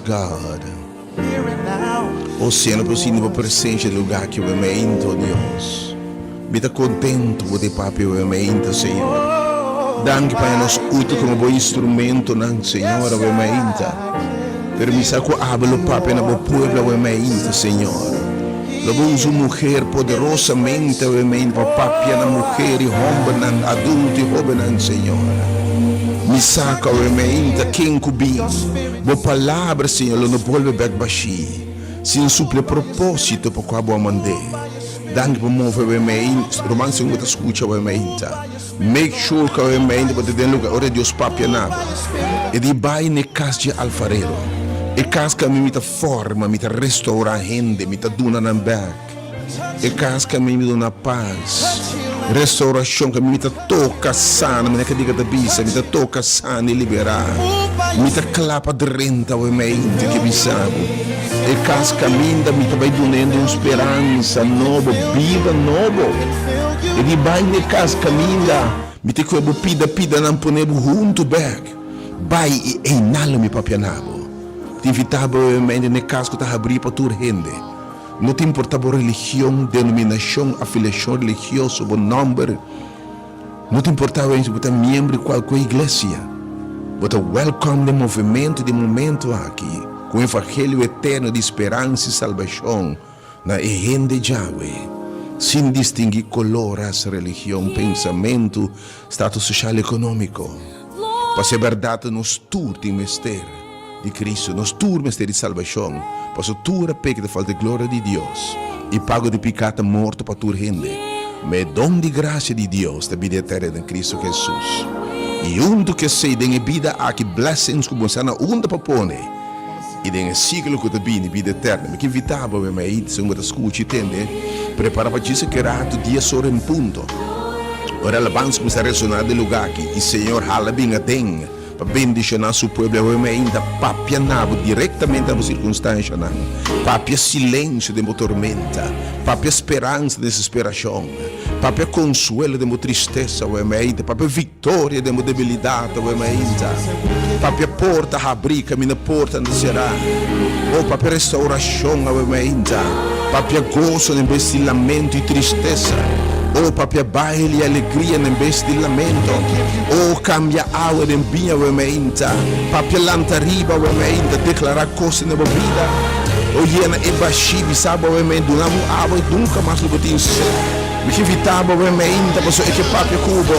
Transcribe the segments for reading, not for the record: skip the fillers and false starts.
God. O Señor, por sinti bo presencia den lugar aki awe meinta, oh Dios. Mi ta contento cu bo ta e papia awe meinta, Señor. Danki pa nos uti como bo instrumentonan, Señor, awe meinta. Pero mi sa cu abo lo papia na bo pueblo awe meinta, Señor. Lo bo usa un muher poderosamente awe meinta pa papia na muher y hombernan, adulto y hobennan, Señor. Mi sa cu awe meinta ken cu bin. Bo palabra, Señor, lo no bolbe bek bashí, sin supli e propósito pa kua Bo a mand'é. Danki pa move awe meinta. Ruman, segun bo ta skucha awe meinta, make sure ku awe meinta bo ta den lugar ora Dios papia na bo. E di bai na e kas dje alfarero, e kas ku ami mi ta forma, mi ta restourá hende, mi ta duna nan bek. E kas ku ami mi duna pas, restaurashon ku ami mi ta toka sana, mi na ke diga ta bisa, mi ta toka sana i liberá. Mi ta kla pa drenta awe mente ke bisa bo. E kas kaminda mi ta bai dunendo un speransa nobo, bida nobo. E di bai na e kas kaminda mi ta kue bo pida pidanan pone bo huntu bek. Bai i einalo mi papia na bo. Ta invitá bo awe mente na e kas ku ta habrí pa tur hende. No ta importa bo religion, denominacion, afiliacion religioso, bo nomber, no ta importa si bo ta miembro di cualcue iglesia, bo ta welcome den movimento di momento aki cu un evangelio eterno di speransa y salbacion na e hende djawe, sin distingui color, rasa, religion, pensamento, status social economico. Pasobra e berdad nos tur tin mester. Di Cristo, nos tur mester di salbacion, paso tur a peca ta falta e gloria di Dios, y pago di pica ta morto pa tur hende. Ma e don di gracia di Dios ta bida eterna den Cristo Jesus. Y hunto cu esey den e bida aki blessings cu bo sa na unda pa pone, y den e siglo cu ta bini bida eterna. Mi ke invita bo mi maid, segun bo ta scucha y tende, prepara pa djis aki rato dies ora en punto, ora alabansa cuminsa resona den lugar aki, y Señor hala bin aden. Pa bendishoná su pueblo awe mi ainda papia na bo direktamente na bo sirkunstanshanan. Papia silensio den bo tormenta. Papia speransa den desesperashon. Papia konsuelo den bo tristesa awe mi ainda. Papia viktoria den bo debilidat awe mi ainda. Papia porta habrí kaminda portanan ta será. Oh, papia restaurashon awe mi ainda. Papia goso en bes di lamento i tristesa. Oh, papia baile i alegria en bes di lamento. Oh, kambia awa den biña awe meinta. Papia lanta riba awe meinta. Deklará kos den bo bida. Oh, yena e bashí. Bisa bo awe meinta, duna bo awa i nunka mas lo bo tin set. Mi ke invitá bo awe meinta pasobra e ke papia ku bo.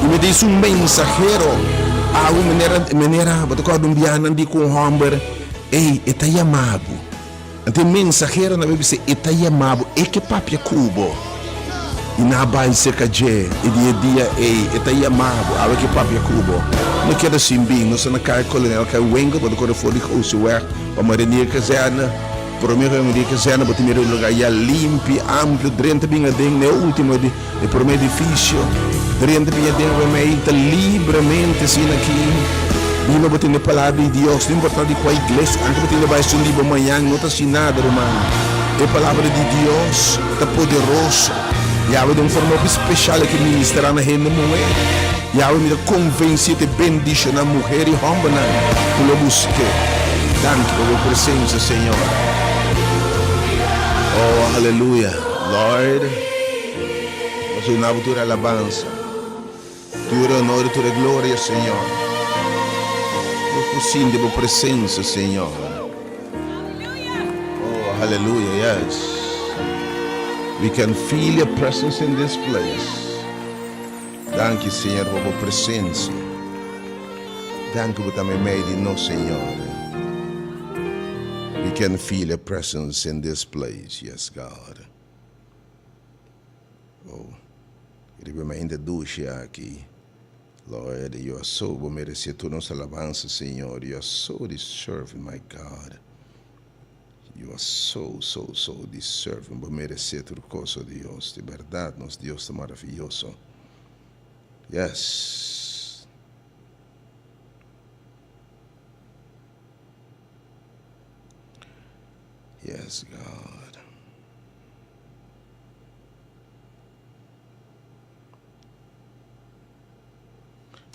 I mi ta hisa un mensahero awe manera, manera bo ta kòrda un biaha nan di ku un hòmber, Ey, e ta yama bo. Anto e mensaheronan a bai bis'é, E ta yama bo, e ke papia ku bo. I nan a bai serka dje, i di e dia ei, E ta yama bo, awe ke papia ku bo. No keda sin bin, nos ta na Kaya Kolonel Kai Winkel, bo ta kore for di Gooseweg pa Marinierkazerne. Prome ku Marinierkazerne bo ta mira un lugar ya limpi, amplio, drenta bin aden na e ultimo e prome edifisio. Drenta bin aden awe mei ta libremente asina aki. Bima bo tende palabra di Dios, no importa di kua iglesia, anke bo tende bai esun di bo mañan, no ta hasi nada, ruman. E palabra di Dios ta poderoso. Yahweh den un forma hopi special e ke ministra na hende muhe. Yahweh mi ta konvensi e te bendishona muher i hombernan ku lo busk'e. Danki pa bo presensia, Señor. Oh, aleluya. Lord, nos duna bo tur alabansa. Tur e honor i tur e gloria, Señor. Nos por sinti bo presencia, Señor. Oh, hallelujah, yes. We can feel your presence in this place. Danki, Señor, pa bo presencia. Danki bo ta meimei di nos, Señor. We can feel your presence in this place, yes, God. Oh. Riba mi ainda dushi aki. Lord, you are so, bo merece tur nos alabansa, Señor. You are so deserving, my God. You are so, so, so deserving. Bo merece tur cos, oh Dios. Di berdad, nos Dios ta maravilloso. Yes. Yes, God.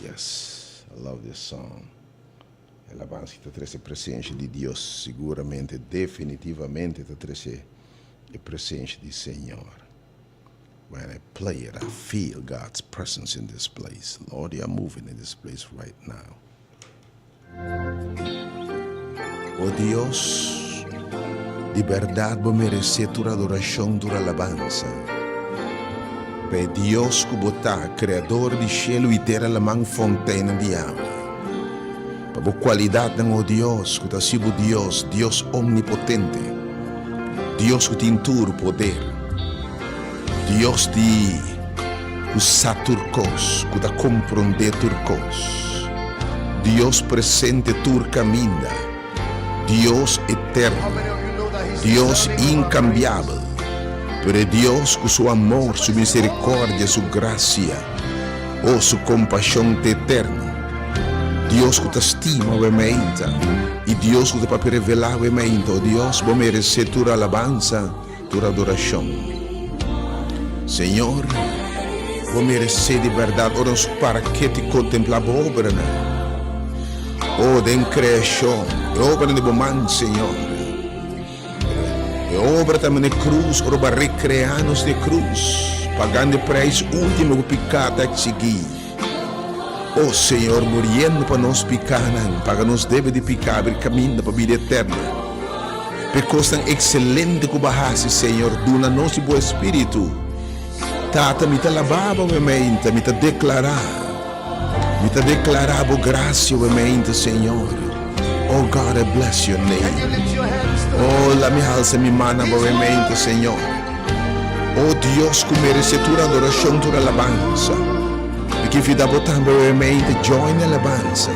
Yes, I love this song. E alabansa ta trese presencia di Dios, siguramente, definitivamente ta trese e presencia di Señor. When I play it, I feel God's presence in this place. Lord, you are moving in this place right now. O Dios, di berdad bo merece tur adoracion, tur alabansa. Pa e Dios cu bo ta, Creador di cielo y tera, laman, fonteinnan di awa. Pa bo cualidadnan, o Dios, cu ta haci bo Dios, Dios omnipotente, Dios cu tin tur poder, Dios di cu sa tur cos, cu ta comprende tur cos, Dios presente tur caminda, Dios eterno, Dios incambiabel, pero e Dios cu su amor, su misericordia, su gracia, o su compasion ta eterno. Dios cu ta stima awe meinta y Dios cu ta papia revela awe meinta, o Dios, bo merece tur alabanza, tur adoracion. Señor, bo merece di berdad ora nos para ketu y contempla bo obranan. O, den creacion, e obranan di bo man, Señor. E obra ta mane cruz ora bo a recrea nos den cruz, pagando e prijs ultimo cu pica ta exigi. O Señor, muriendo pa nos picanan, paga nos debe di pica, abri caminda pa bida eterna. P'e cosnan excelente cu bo a haci, Señor, duna nos di bo Espiritu. Tata, mi ta laba bo meimeinta, mi ta declara. Mi ta declara bo gracia oe mente, Señor. Oh God, I bless your name. Oh, la mi halsa mi man na bo oe mente, Señor. Oh Dios, cu merece tur adoracion, tur alabanza. Mi ke invita bo tambe oe mente, join e alabanza.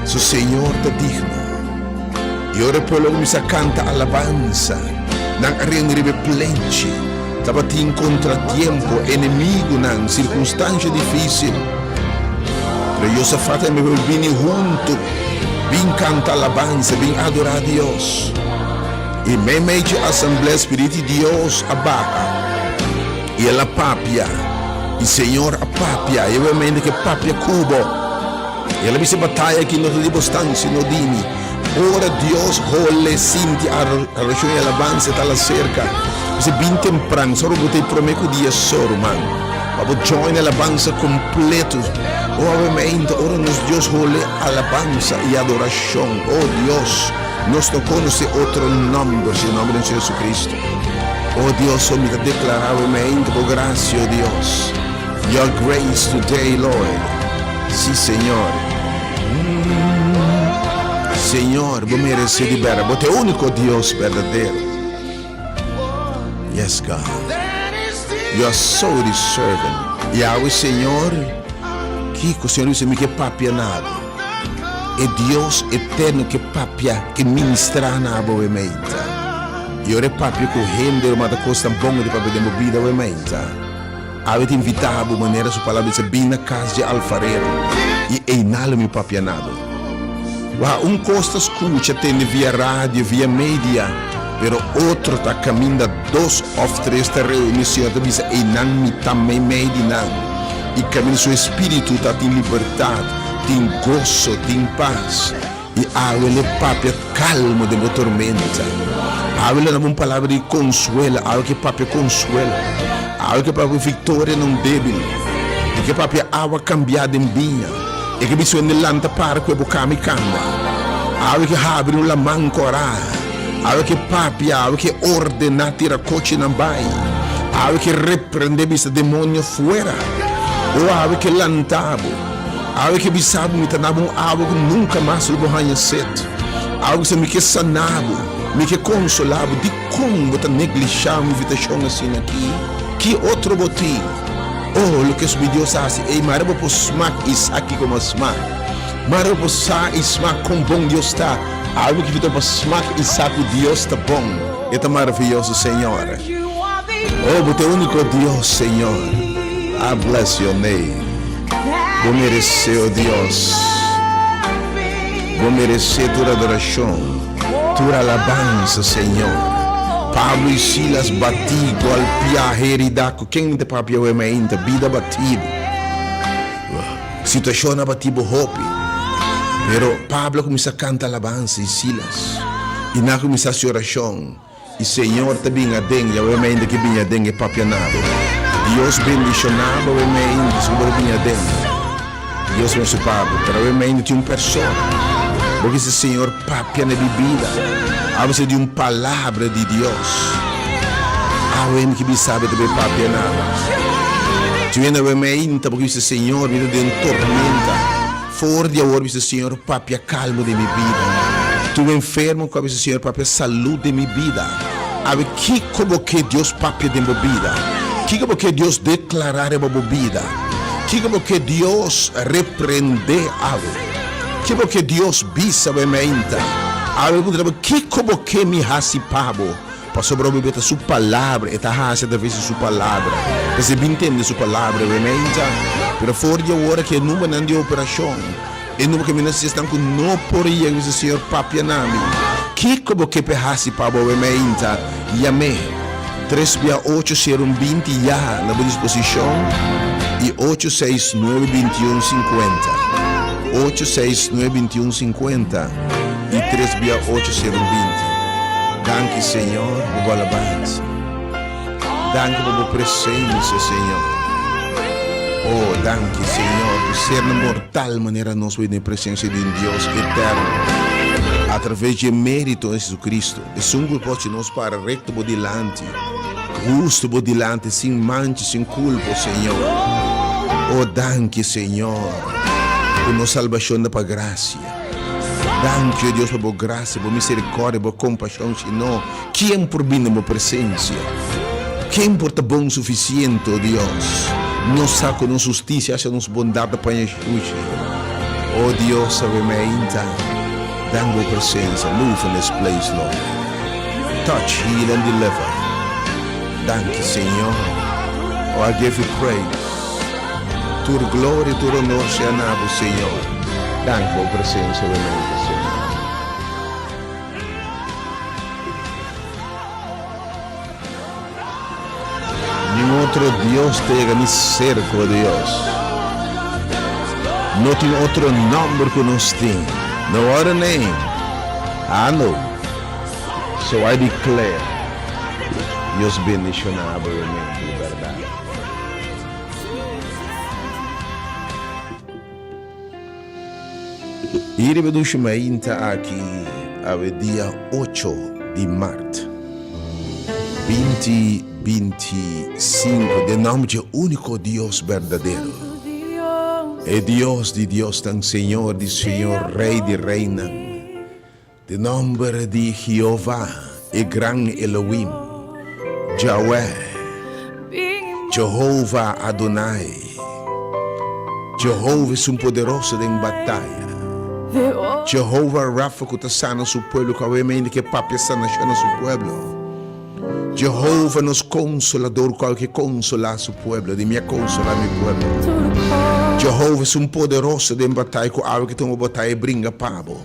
Su Señor ta digno. Y ora e pueblo a cuminsa canta alabanza, nan a reuni riba e plenchi. Tabatin kontratiempo, enemigunan, sirkunstansha difísil. Pero Josafat a mester bini huntu, bin kanta alabansa, bin adorá Dios. I meimei dje asamblea Spiritu di Dios a baha, i el a papia, i Señor a papia, i obviamente ke papia ku bo. El a bisa, Bataya aki no ta di bo stan, sino di mi. Ora Dios hole sinti adoracion y alabansa ta la cerca. Bisa bin tempran, soro bo ta e prome cu dia so, ruman. Pa bo join alabansa completo. Oh, obviamente, ora nos Dios hole alabansa y adoracion. Oh, Dios, nos no conoce otro nomber sino nomber di Jesucristo. Oh, Dios, oh, mi ta declara, obviamente, bo gracia, oh, Dios. Your grace today, Lord. Sí, Señor. Señor, bo merece di bera. Bo te único Dios berdadero. Yes, God. You are so deserving. Yahweh, Señor, kiko, Señor, dice mi ke papia nabo. E Dios eterno ke papia, ke ministra nabo we meita. Y ora papia ku hende, mata kos tan bon di papia den bo vida we meita. Awe ta invitá bo manera su palabra bisa, Bin na kas dje alfarero, i einá lo mi papia na bo. Wak, un kos ta skucha, tende via radio, via media, pero otro ta kaminda dos òf tres ta reuní, Señor ta bisa, Einan mi ta meimei di nan, i kaminda su Espíritu ta tin libertat, tin goso, tin pas. I awe lo papia kalmo den bo tormenta. Awe lo daba un palabra di konsuelo, awe ke papia konsuelo. Awe ke papia viktoria na un debil. E ke papia awa kambiá den biña. E ke bisa hende lanta para ku e bo kama i kanda. Awe ke habri un laman kòrá. Awe ke papia, awe ke ordená tira kochinan bai. Awe ke reprendé bisa demonio fuera. O awe ke lanta bo. Awe ke bisa bo mi ta na bo un awa ku nunka mas lo bo haña set. Awe ke bisa mi ke sana bo, mi ke konsolá bo. Dikon bo ta neglishá un invitashon asina aki? Ki otro bo tin? Oh, loke su mi Dios a hasi ei, mare bo por smak i sa kiko bo a smak. Mare bo por sa i smak kon bon Dios ta. Awe ke invitá bo pa smak i sa ku Dios ta bon. E ta maravioso, Señor. Oh, bo ta e úniko Dios, Señor. I bless your name. Bo meresé, o Dios. Bo meresé tur adorashon, tur alabansa, Señor. Pablo i Silas batí, golpiá, heridá. Ku ken mi ta papia awe mainta? Bida batí bo. Situashon a batí bo hopi. Pero Pablo a kuminsá kanta alabansa i Silas, i nan a kuminsá hasi orashon, i Señor ta bin aden, Yahweh meinda ke bini aden e papia na bo. Dios bendishoná bo, Yahweh meinda, si bo por bini aden. Dios bendishoná pa bo. Pero Yahweh meinda tin un persona, bo kisa Señor papia na bi bida, a base di un palabra di Dios. Awe mi ke bisa bo ta bay papia na bo. Tin hende awe meinta bo ke bisa Señor mi ta den tormenta. For di awor bisa Señor papia calmo den mi bida. Tur enfermo cu a bisa Señor papia salud den mi bida. Awe kico bo ke Dios papia den bo bida? Kico bo ke Dios declara riba bo bida? Kico bo ke Dios reprende awe? Kico bo ke Dios bisa bo e meinta? Awe bo puntra bo kico bo ke mi haci pa bo? Pasobra bo ta su palabra, e ta hasi a traves di su palabra. P'esei bin tende su palabra, bo meinta. Pero for di awor aki e numbernan di operashon, e number ku mi na si esnan ku no por yega bisa Señor papia na mi. Kiko bo ke p'e hasi pa bo, bo meinta? Yam'é. Tres bia ocho sero un 20 ya na bo disposishon i ocho seis nuebe 21 sinkuenta. Ocho seis nuebe 21 sinkuenta. I tres bia ocho sero 20. Danki Señor pa bo alabansa. Danki pa bo presencia Señor. Oh danki Señor ku sernan mortal manera nos bo den presencia di un Dios eterno. A traves dje merito di Jesucristo, esun ku por haci nos para recto bo dilanti, husto bo dilanti, sin mancha, sin culpa, Señor. Oh danki Señor ku nos salbacion ta pa gracia. Danki, o Dios, pa bo grasia, bo misericordia, bo compasion. Si no, ken por bini den bo presencia? Ken por ta bon suficiente, o Dios? Nos sa cu nos husticia hacia nos bondad ta paña shushi. O Dios, awe meinta, dan bo presencia. Move in this place, Lord. Touch, heal and deliver. Danki, Señor. Oh, I give you praise. Tur gloria y tur honor sea na bo, Señor. Dank bo presencia den mente, Señor. Nin otro Dios ta yega ni cerca, oh Dios. No tin otro nomber cu nos tin. No other name I know. So I declare. Dios bendiciona bo, mente, di berdad. I riba dushi mainta aki awe dia ocho di mart 2025 den nomber dje úniko Dios berdadero, e Dios di diosnan, Señor di señor, Rey di reynan. Den nòmber di Jehová, e gran Elohim, Jahweh, Jehová Adonai, Jehová esun poderoso den bataya, Jehová Rafa ku ta sana su pueblo, ku awe mende ke papia sanashon na su pueblo, Jehová nos konsolador ku awe ke konsolá su pueblo, di mi a konsolá mi pueblo. Jehová esun poderoso den bataya ku awe ke tuma bataya e bringa pa bo.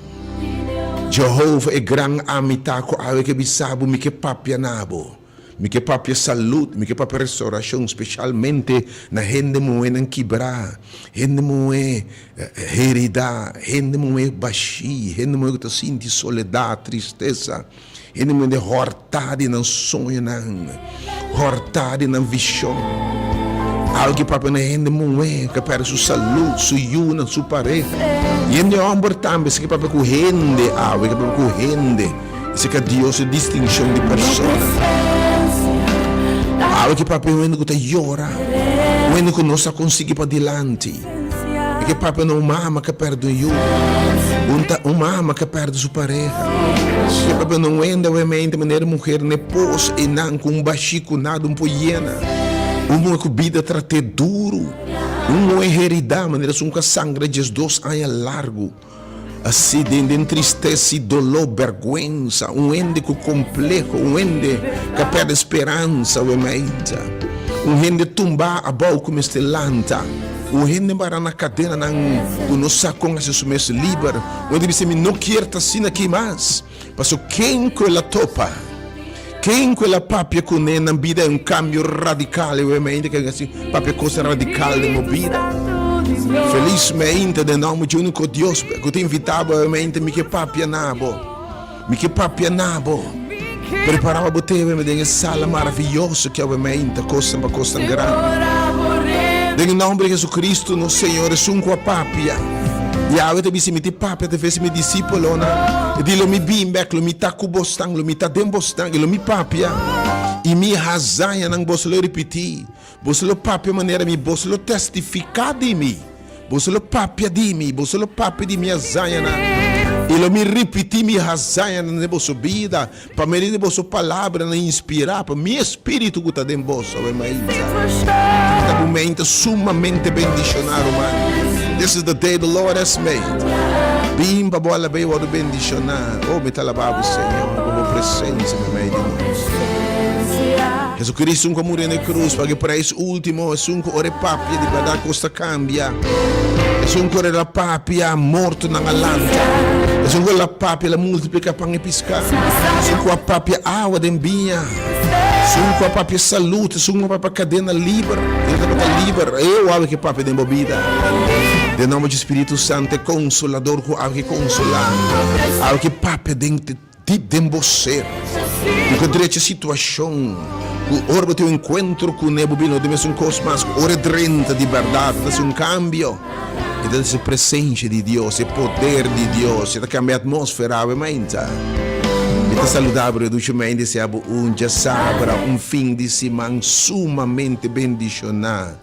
Jehova e gran Ami ta ku awe ke bisa bo mi ke papia na bo. Mi ke papia salud, mi ke papia restaurashon, speshalmente na hende muhénan kibrá, hende muhé heridá, hende muhé bashí, hende muhé ku ta sinti soledat, tristesa. Hende mende hòrtá di nan soñonan, hòrtá di nan vishon. Algu papia na hende muhé ku a pèrdè su salú, su yunan, su pareha. I hende hòmber tambe, esaki papia ku hende awe, esaki papia ku hende. Esaki a Dios e distinshon di persona. Awe ke papia un hende ku ta yora, un hende ku no sa konsigi padilanti. E ke papia na un mama ke perde un yu, un ta un mama ke perde su pareha. E ke papia na un hende awe mente manera muher n'e pos einan ku un bashi ku nada un por yena. Un muher ku bida trat'é duru, un muher heridá manera esun ku a sangra 12 aña largu. Así den den tristesa i doló, bèrgwensa, un hende ku kompleho, un hende ku a pèrdè speransa awe mainta, un hende tumbá abou ku mester lanta, un hende mará na kadenanan ku no sa kon hasi su mes liber, un hende bisa mi no kier ta asina aki mas, paso ken ku el a topa, ken ku el a papia kuné nan bida e un kambio radikal, awe mainta ke hasi papia kos radikal den bo bida. Felismente den nòmber dje úniko Dios ku ta invitá bo awemente mi ke papia na bo. Mi ke papia na bo. Prepará pa bo tebe mi den e sala maravioso ki awemente kosnan pa kosnan grandi. Den e nòmber di Jesucristo nos Señor esun ku a papia. I awe ta bisa mi tin papia ta fes mi disípulonan. E di lo mi bin bèk, lo mi ta ku bosnan, lo mi ta den bosnan i lo mi papia. I mi hazañanan boso lo ripití. Boso lo papia manera mi, boso lo testifiká di mi. Boso lo papia di mi, boso lo papia di mi hazañanan, i lo mi ripití mi hazañanan den boso bida pa medio di boso palabranan inspirá pa mi espíritu ku ta den boso. Awe mainta ta un mainta sumamente bendishoná, ruman. This is the day the Lord has made. Bin pa bo alab'é i wòrdu bendishoná. Oh, mi ta alabá bo, Señor, pa bo presensia meimei di nos. Jesucristo un ku a muri na e krus paga e preis último, esun ku ora e papia di bèrdat kos ta kambia, esun ku ora el a papia mortonan a lanta, esun ku el a papia el a multipliká pan i piská, esun ku a papia awa den biña, esun ku a papia salut, esun ku a papia kadena liber, e tabata liber, eu awe ke papia den bo bida. Den nòmber di Spiritu Santu e Konsolador ku awe ke konsolá, awe ke papia den. Dip den bo ser, bo ke drecha situashon ku ora bo tin un enkuentro kuné bo bira no tin mesun kos mas ku ora e drenta di bèrdat e ta hasi un kambio, e ta trese presensia di Dios, e poder di Dios, e ta kambia e atmósfera awe mainta. Mi ta saluda bo redushi mei desea bo un djasabra, un fin di siman sumamente bendishoná.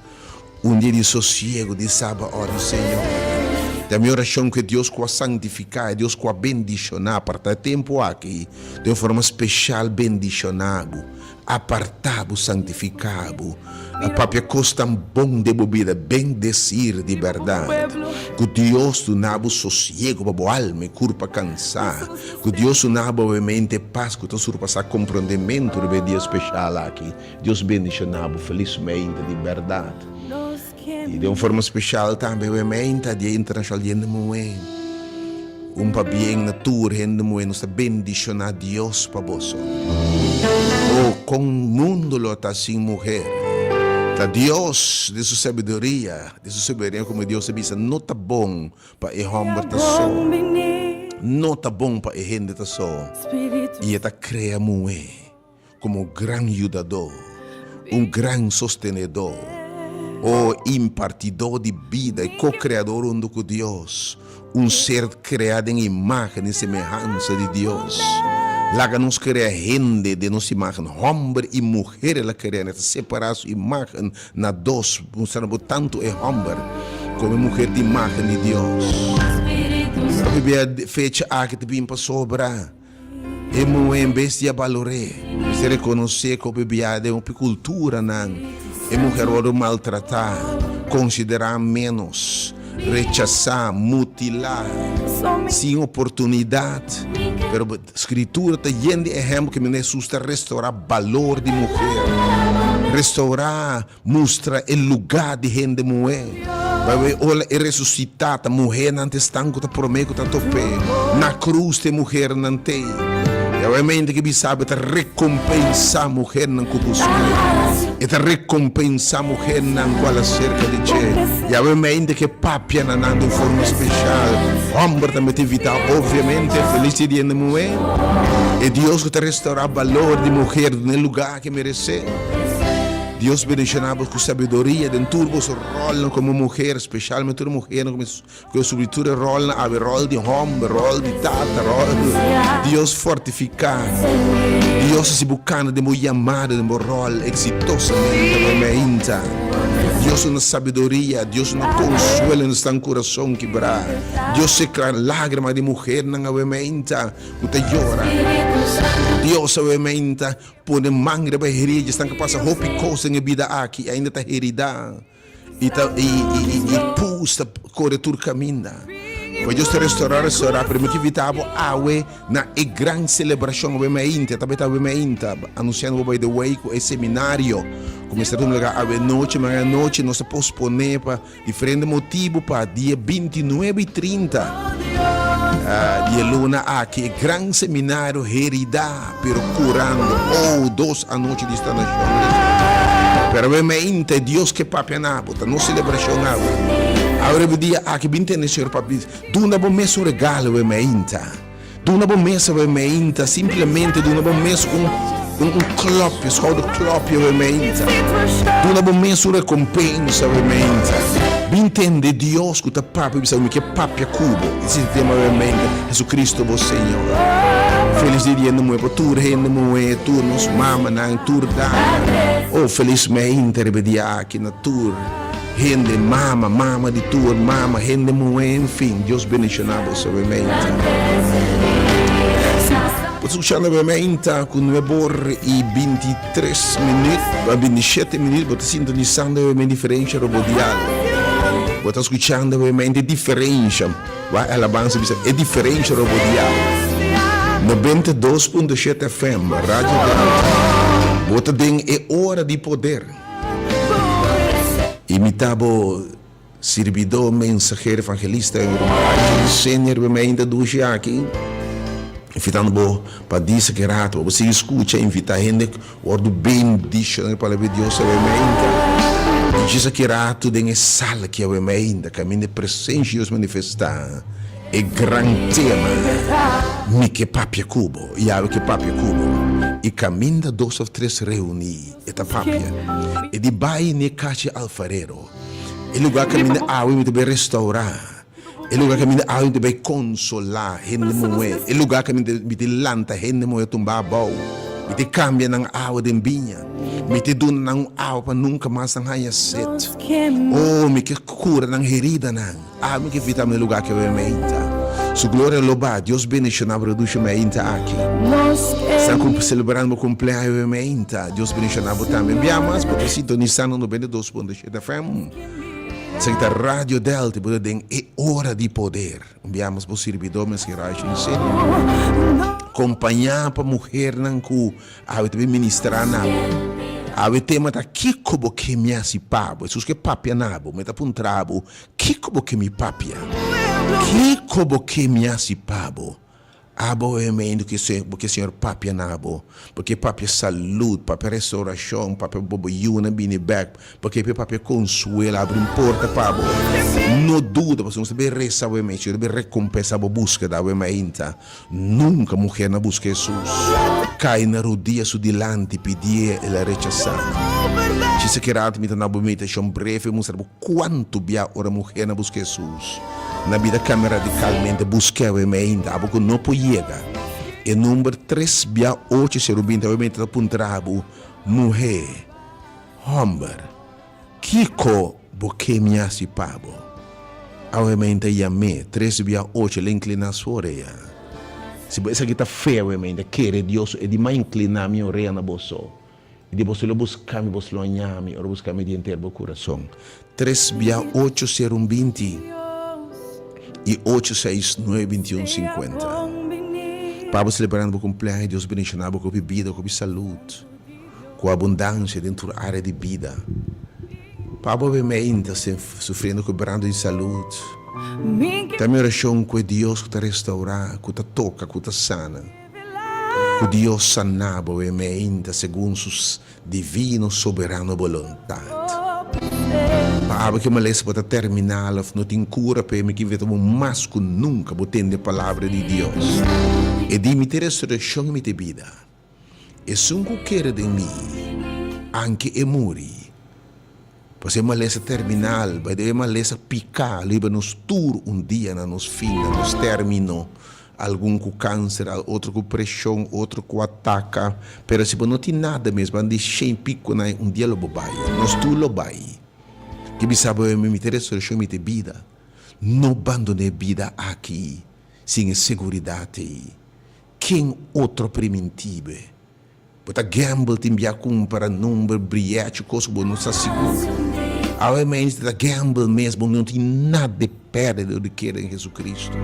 Un dia di sosiego di Sabaot di Señor. Ta mi orashon ku e Dios ku a santifiká, e Dios ku a bendishoná apartá e tempu aki den un forma speshal bendishoná bo, apartá bo, santifiká bo, a papia kos tan bon den bo bida, bendesir di bèrdat. Ku Dios duna bo sosiego pa bo alma i kurpa kansá. Ku Dios duna bo awemente pas ku ta surpasá komprondementu riba e dia speshal aki. Dios bendiciona bo felismente di berdad. Y den un forma special tambe we meinta Dia Internacional di Hende Muhe. Un pabien na tur hende muhe nos ta bendiciona Dios pa boso. Oh con mundo lo ta sin muher. Ta Dios den su sabiduria, den su soberania como Dios a bisa no ta bon pa e homber ta so. No ta bon pa e hende ta so. Y e ta crea muhe. Komo gran yudadó, un gran sostenedó, o impartidó di bida i ko-kreador huntu ku Dios, un ser kreá den imágen i semehansa di Dios. Laga nos krea hende den nos imágen, hòmber i muher el a krea, nan ta separá su imágen na dos, mustrando bo tantu e hòmber komo e muher ta imágen di Dios. Hopi bia fecha aki ta bin pasobra. E muhé en bes di a balor'é, mester rekonosé ku hopi bia den hopi kulturanan e muher wòrdu maltratá, konsiderá ménos, rechasá, mutilá, sin oportunidat. Pero Skritura ta yen di ehèmpel ku manera Hesus ta restourá balor di muher, restourá Mustra e lugá di hende muhé. Bai ora e resusitá ta muhénan ta esnan ku ta promé ku ta top'é. Na krus ta e muhernan t'ei. I awemente ke bisa bo e ta rekompensá muhernan ku busk'é. E ta rekompensá muhernan ku ala serka di dje. I awemente ke papia na nan di un forma speshal. Hòmber tambe ta invitá obviamente. Felis dia di hende muhé. E Dios ku ta restourá balor di muher duna e lugá ke meresé. Dios bendiciona bo cu sabiduria den tur boso rolnan como muher, specialmente tur muhernan cu a subri tur e rolnan awe, rol di homber, rol di tata, rol Dios fortifica, Dios haci bo cana den bo yamada, den bo rol exitosamente awe meinta. Dios duna sabiduria, Dios duna consuelo na esnan curason kibra, Dios seca lagrima di muhernan awe meinta cu ta yora. Dios awe meinta Pone man riba e herida, esnan ku pasa hopi kos den e bida aki i ainda ta heridá i ta i i i pus ta kore tur kaminda. Pues Dios ta restorá, restorá, pero mi ke invitá bo awe na e gran selebrashon awe mainta, ta tabata awe mainta, anunsiando bo by the way ku e seminario ku mester tuma lugá awe nochi, mañana nochi nos ta posponé pa Diferente motibu pa dia 29 i 30 di e luna aki e gran seminario Heridá pero Curando, oh dos anochi di stanashon. Pero awe meinta e Dios ke papia na bo, ta nos selebrashon awe. Awe riba e dia aki bin tende Señor papia duna bo mes un regalo awe meinta. Duna bo mes awe meinta, simplemente duna bo mes un un un klopje, schouderklopje awe meinta. Duna bo mes un rekompensa awe meinta. Bin tende Dios ku ta papia bisa mi ke papia ku bo. Esei ta tema awe meinta, Jesucristo bo Señor. Felis dia di hende muhé pa tur hende muhé, tur nos mamanan, tur dama. Oh, felis meinta riba e dia aki na tur. Hende, mama, mama di tur mama, hende muhé, en fin, Dios bendiciona boso awe meinta. Bo ta scuchando awe meinta cu nuebe or y bintitres minuut, bintishete minuut, bo ta sintonisando awe meinta Diferencia Robodial. Bo ta scuchando awe meinta e diferencia, wak alabanza bisa e diferencia robodial. 92.7 FM, Radio Delta. Bo ta den e ora di poder. I mi ta bo sirbidó, mensahero, evangelista, ruman Senior bo mei ta dushi aki, invitando bo pa disa ki rato bo sigui skucha, invitá hende wòrdu bendishoná ku e palabra di Dios awe meinta. I djis aki rato den e sala aki awe meinta kaminda e presensia di Dios manifestá. E gran tema, Mi ke papia ku bo, Yahweh ke papia ku bo. I kaminda dos òf tres reuní, e ta papia. E di bai n'e kachi alfarero, e lugá kaminda awe mi ta bai restourá, e lugá kaminda awe mi ta bai konsolá hende muhé, e lugá kaminda mi ta lanta hende muhé tumbá abou, mi ta kambia nan awa den biña, mi ta duna nan un awa pa nunka mas nan haña set. O, mi ke kura nan heridanan. Ami ke vita mi lugar ke we meinta. Su gloria lo ba. Dios bendiciona bo reduce meinta aki. Esnan cu celebrando bo cumpleaños we meinta. Dios bendiciona bo tambe. Bia mas bo ta sintonisando 92.7 FM. Esaki ta Radio Delta y bo ta den e ora di poder. Un bia mas bo sirbidor mes Gerard Shinseño. Compaña pa muhernan cu awe ta bin ministra na bo. Awe tema ta kico bo ke mi haci pa bo. Hesus ke papia na bo. Mi ta puntra bo Kiko bo ke mi papia? Kiko bo ke mi hasi pa bo? Abo e meindu ke bo ke Señor papia na bo. Bo ke papia salud, papia restauracion, papia bo bo yiunan bini bek, bo ke papia consuelo, abri un porta pa bo. No duda, pasobra nos ta bay resa awe mei, Señor ta bay recompensa bo buskeda awe meinta. Nunka muher na buska Hesus. Kai na rodia su dilanti pidié, el a rechasá. Djis aki rato mi ta na bo meditashon breve mustra bo kuantu bia ora muher na buska Hesus na bida kambia radikalmente. Busk'é awe meinta, abo ku no por yega e number tres bia ocho serubin ta awe meinta ta puntra bo, Muhé, hòmber, Kiko bo ke mi hasi pa bo? Awe meinta yam'é tres bia ocho, el a inkliná su orea. Si bo esaki ta fe awe meinta, kere Dios, e di m'a inkliná mi orea na boso. I di boso lo buska mi, boso lo haña mi, ora buska mi di henter bo kurason. Tres bia ocho ser un 20 i ocho seis nuebe 21 50. Pa bo selebrando bo kumpleaños, Dios bendishoná bo ku hopi bida, ku hopi salud. Ku abundansia den tur área di bida. Pa bo be meinta sufriendo kebrando di salud. Ta mi orashon ku e Dios ku ta restaurá, ku ta toka, ku ta sana. Ku Dios sana bo be meinta segun su divino soberano boluntat. Pa abo ke malesa bo ta terminal òf no tin kura p'e, mi ke invita bo mas ku nunka bo tende palabra di Dios. E di mi ta e resurekshon i mi ta e bida. Esun ku kere den mi, anke e muri, pasobra e malesa terminal, by the way, e malesa piká lo hiba nos tur un dia na nos fin, na nos término, algun ku kanser, otro ku preshon, otro ku ataka, pero si bo no tin nada mes, ban di shen piko na un dia lo bo bai, nos tur lo bai. Ke bisa bo, mi ta e resurekshon, mi ta e bida. No bandoná e bida aki sin e seguridat ei. Ken otro primintibe? Bo ta gamble tin bia kumpra number brièchi kos ku bo no sa sigur. Awe mens ta gamble mes bo no tin nada di pèrdè dor di kere den Jesucristo.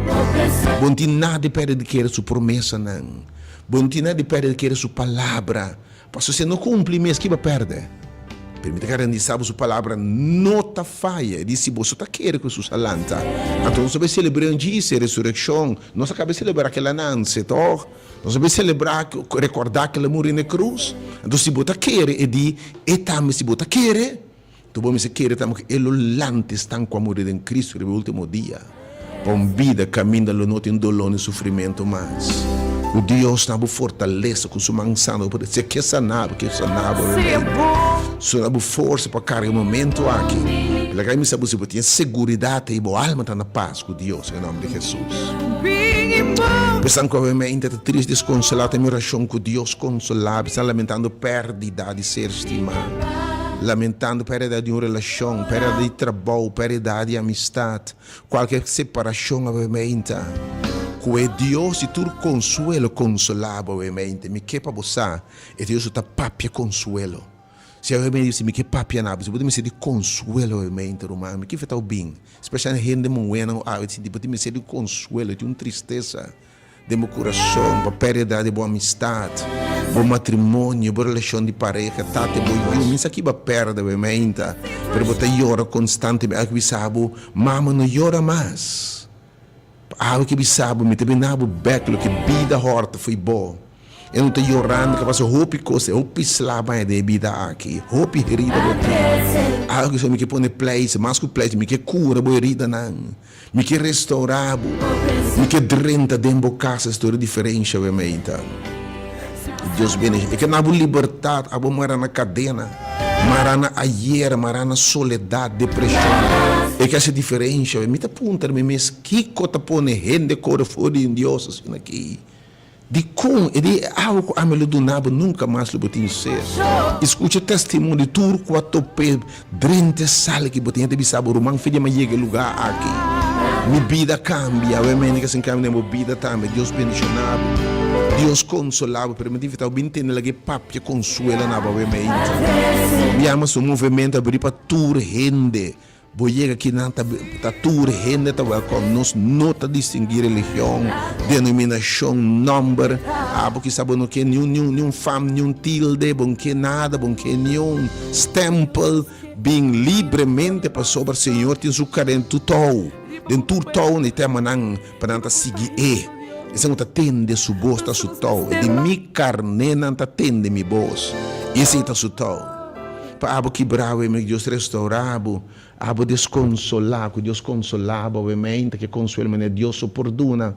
Bo no tin nada di pèrdè di kere su promesanan. Bo no tin nada di pèrdè di kere su palabra. Pasobra si e no kumpli mes ki bo a pèrdè? Pero mi ta garantisa bo su palabra no ta faya. E di si boso ta kere ku Hesus a lanta, anto nos a bai selebr'é un djis e resurekshon. Nos a kaba di selebrá kel a nanse, tòg? Nos a bai selebrá, rekordá kel a muri na e krus. Anto si bo ta kere, e di, e tambe si bo ta kere. Tu bo mester kere tambe ku e lo lanta esnan ku a muri den Kristu riba e ultimo dia, pa un bida kaminda lo no tin doló ni sufrimentu mas. Ku Dios na bo fortalesa, ku su man sana bo por si e ke sana bo, ke sana bo realmente. Su na bo forsa pa karga e momentu aki. Laga mi sa bo si bo tin e seguridat ei, bo alma ta na pas ku Dios, den nòmber di Hesus. Esnan ku awe-mente ta trist, deskonsolá, ta mi orashon ku Dios konsolá bo. Esnan lamentando pèrdida di ser stimá, lamentando pèrdida di un relashon, pèrdida di trabou, pèrdida di amistat. Kualke separashon awemente, ku e Dios di tur konsuelo konsolá bo awemente. Mi ke pa bo sa, e Dios ku ta papia konsuelo. Si awemente si mi ke papia na bo, si bo ta mester di konsuelo awemente, ruman, mi ke fetau bin, spesialmente hende muhénan ku awe sinti bo tin mester di konsuelo, tin un tristesa. Den bo kurason, bo pèrdida di bo amistat, bo matrimonio, bo relashon di pareha, tata bo yu, mi sa ki bo a pèrdè bo meinta, pero bo ta yora konstantemente. Awe ki bisa bo, Mama, no yora mas. Awe ki bisa bo, Mi ta bina bo bèk loke bida hòrta fo'i bo. E no ta yorando ke pasa hopi kos, hopi sla baña den e bida aki, hopi herida bo tin. Awe ki mi ke pone pleise, mas ku pleise, mi ke kura bo heridanan, mi ke restourá bo, mi ke drenta den bo kas, es tur e diferensha we meita. Dios bendicion. E ke na bo libertat, abo mara na kadena, mara na ayera, mara na soledat, depreshon. E ke hasi diferensha we. Mi ta puntra mi mes, kiko ta pone hende kore for di un Dios asina aki? Dikon e di e awa ku ami lo duna bo nunka mas lo bo tin sed? I skucha testimonio di tur ku a top'é drenta e sala ki bo tin. E ta bisa bo, Ruman Fidel, mi a yega e lugá aki. Mi bida a kambia. Awe mende ku a kambia den bo bida tambe. Dios bendishoná bo. Dios konsolá bo. Pero mi ta invitá bo bin tende laga e papia konsuela na bo awe meinta. Mi yama su movementu abrí pa tur hende. Bo yega aki nan ta ta tur hende ta welkom nos no ta distingui religion, denominacion, nomber, abo kisa bo no ke niun niun niun fam niun tilde bo no ke nada bo no ke niun stempel bin libremente pasobra Señor tin su karen tur tou den tur tou na e temanan pa nan ta sigui e esun ku ta tende su bos ta su tou e di mi karnenan ta tende mi bos esei ta su tou. Pa abo kibrá awe mi, Dios restourá bo. Abo deskonsolá, ku Dios konsolá bo awe meinta, ke konsuelo manera Dios so por duna.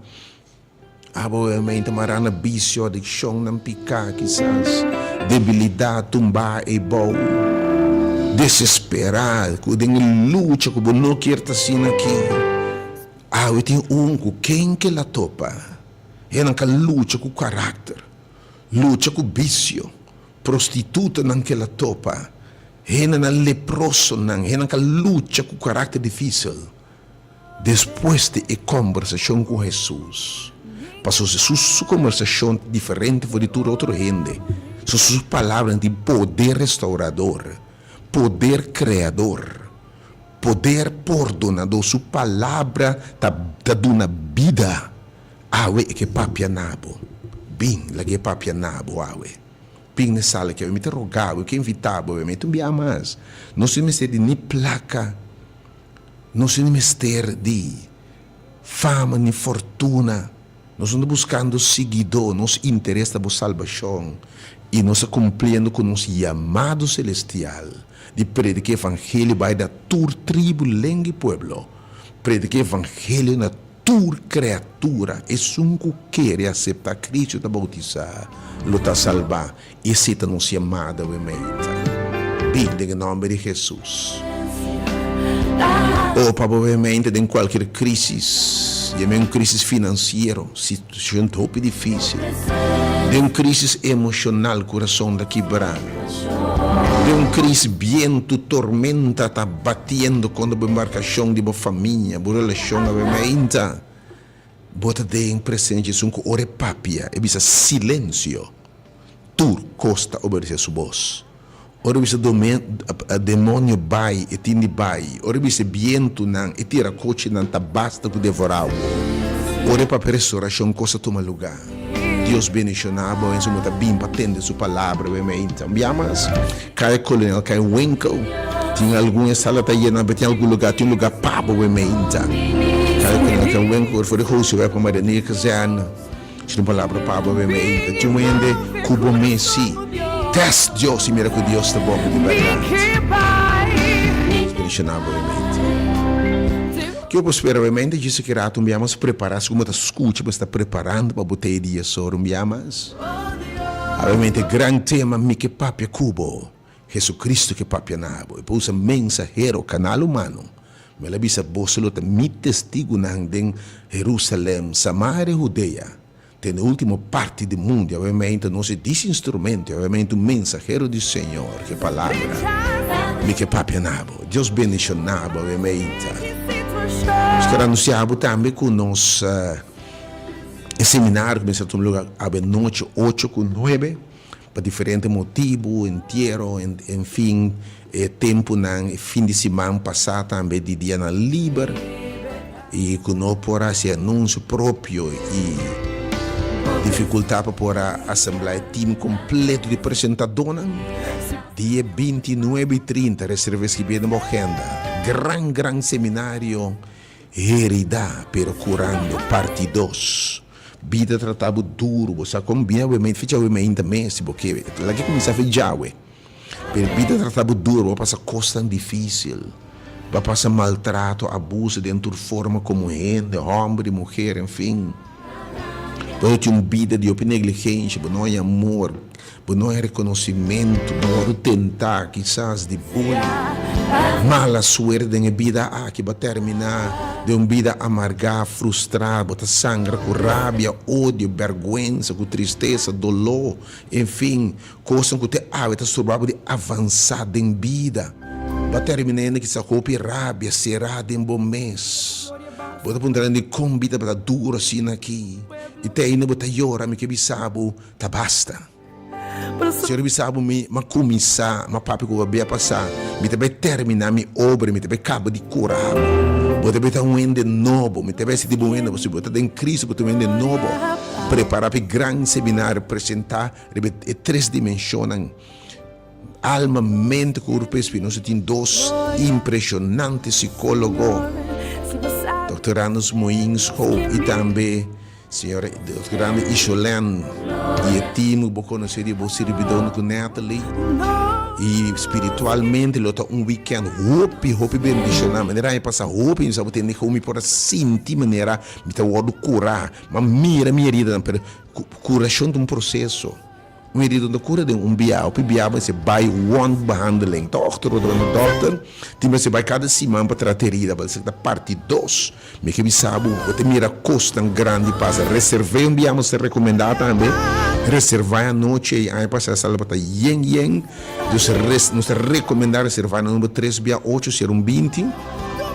Abo awe meinta mará na bisio, adikshonnan, piká kisas, debilidat, tumbá eibou, desesperá, ku den e lucha ku bo no kier ta asina aki. Awe tin un ku ken ke la topa, hennan ka lucha ku karakter, lucha ku bisio, Prostitutanan ke la topa, hendenan leprosonan, hendenan ka lucha ku karakter difísil. Despues di e kombersashon ku Hesus, pasobra Hesus su kombersashon ta diferente for di tur otro hende, so su palabranan tin poder restaurador, poder kreador, poder pordonador, su palabra ta ta duna bida. Awe e ke papia na bo. Bin, lag'é papia na bo awe. Bin na e sala aki awe. Mi ta roga bo, mi ke invitá bo awe. Mi ta un bia mas. Nos no mester di ni plaka, nos no mester di fama ni fortuna. Nos no ta buskando siguidó. Nos interes ta bo salbashon i nos ta kumpliendo ku nos yamado selestial di predika e evangelio bai na tur tribu, lenga i pueblo. Predika e evangelio na. Tur kreatura, esun ku kere aseptá Kristu ta boutisá, lo ta salbá. Esei ta nos yamada awe meinta. Bin den e nòmber di Hesus. O pa bo awe meinta den kualkier krísis, yam'é un krísis finansiero, situashon ta hopi difísil, den un krísis emoshonal, kurason ta kibrá. Den un kris bientu tormenta ta batiendo kontra bo embarkashon di bo famia, bo relashon awe mainta. Bo ta den presensia esun ku ora e papia e bisa silensio, tur kos ta obedesé su bos. Ora e bisa demonio bai, e tin di bai. Ora e bisa bientunan e tira kochinan ta basta ku devorá bo. Ora e papia restorashon kos ta tuma lugá. Dios bendiciona bo en su bo ta bin pa tende su palabra be meinta. Un bia mas, Kaya Kolonel, kaya Winkel, tin algun e sala ta yena, pero tin algun lugar, tin un lugar pa bo be meinta. Kaya Kolonel, kaya Winkel, for di Hoseweg pa Marianilla Kazerne, tin un palabra pa bo be meinta. Tin un hende ku bo mesi. Test Dios y mira ku Dios ta bon di berdad. bendishoná bo obviamente. Ke bo spera obviamente djis aki rato un bia mas prepara segun bo ta skucha bo sta preparando pa bo ta e dia sor un bia mas. Obviamente gran tema mi ke papia ku bo Jesucristo ke papia na bo e por usa mensahero kanal humano mi el a bisa boso lo ta mi testigunan den Jerusalem Samaria Hudea Te na ultimo parti di mundu, obviamente nos e dis instrumento, obviamente un mensahero di Señor, ke palabra mi ke papia na bo. Dios bendiciona bo, obviamente. Nos ker anuncia bo tambe ku nos e seminario ku mester tuma lugar awe nochi ocho ku nuebe pa diferente motibu, entiero, en fin, e tempunan, e fin di siman pasá tambe di dianan liber i ku no por hasi anunsio propio i difikultá pa por a asemblá e tim kompleto di presentadónan. Dia 29 i 30 reserva eskibí den bo agenda. Gran gran seminario Heridá pero Curando parti dos. Bida trata bo duru, bo sa kon bien awe mei, fecha awe meinta mes si bo ke. Laga kuminsá fe djawe. Pero bida trata bo duru, bo a pasa kosnan difísil, bo a pasa maltrato, abuso den tur forma komo hende, hòmber i muher, en fin. Bo ta tin un bida di hopi negligensha, bo no haña amor, Bo no hay reconocimento, bo wordo tenta kisas di bully. Mala suerte den e bida aki, bo a termina den un bida amarga, frustra, bo ta sangra cu rabia, odio, berguensa, cu tristesa, dolor, en fin, cosnan cu te awe ta stroba bo di avansa den bida. Bo a termina hende kisas cu hopi rabia sera den bo mes. Bo ta puntra dicon bida ta duro asina aki y te ainda bo ta yora, mi ke bisa bo. Ta basta. Señor bisa bo mi m'a cuminsa, m'a papia cu bo bia pasa, mi ta bay termina mi obra, mi ta bay caba di cura bo. Bo ta bay ta un hende nobo, mi ta bay haci di bo un hende nobo. Si bo ta den Cristo, bo ta un hende nobo. Prepara pa e gran seminario, presenta riba e tres dimensionnan, alma, mente cu cuerpo y espiritu. Nos tin dos impresionante psicologo, Doctor Randus Moin Schoop y tambe. Señor Dios grandi y Sholèn y e team cu bo conoce di bo sirbidornan cu Natalie y spiritualmente lo ta un weekend hopi hopi bendiciona manera aña pasa hopi mi sa bo tende con mi por a sinti manera mi ta wordo cura ma mira mi heridanan pero curacion ta un proceso. Un herido no ta kura den un bia, hopi bia mester bai one behandeling tòg tur otro no dòkter tin mester bai kada siman pa trata herida pa esaki ta parti dos mi ke bisa bo bo ta mira kosnan grandi pasa reserv'é un bia mester rekomendá tambe reservá e anochi ei aña pasá e sala tabata yen yen dus nos ta rekomendá reservá na number tres bia ocho sero un binti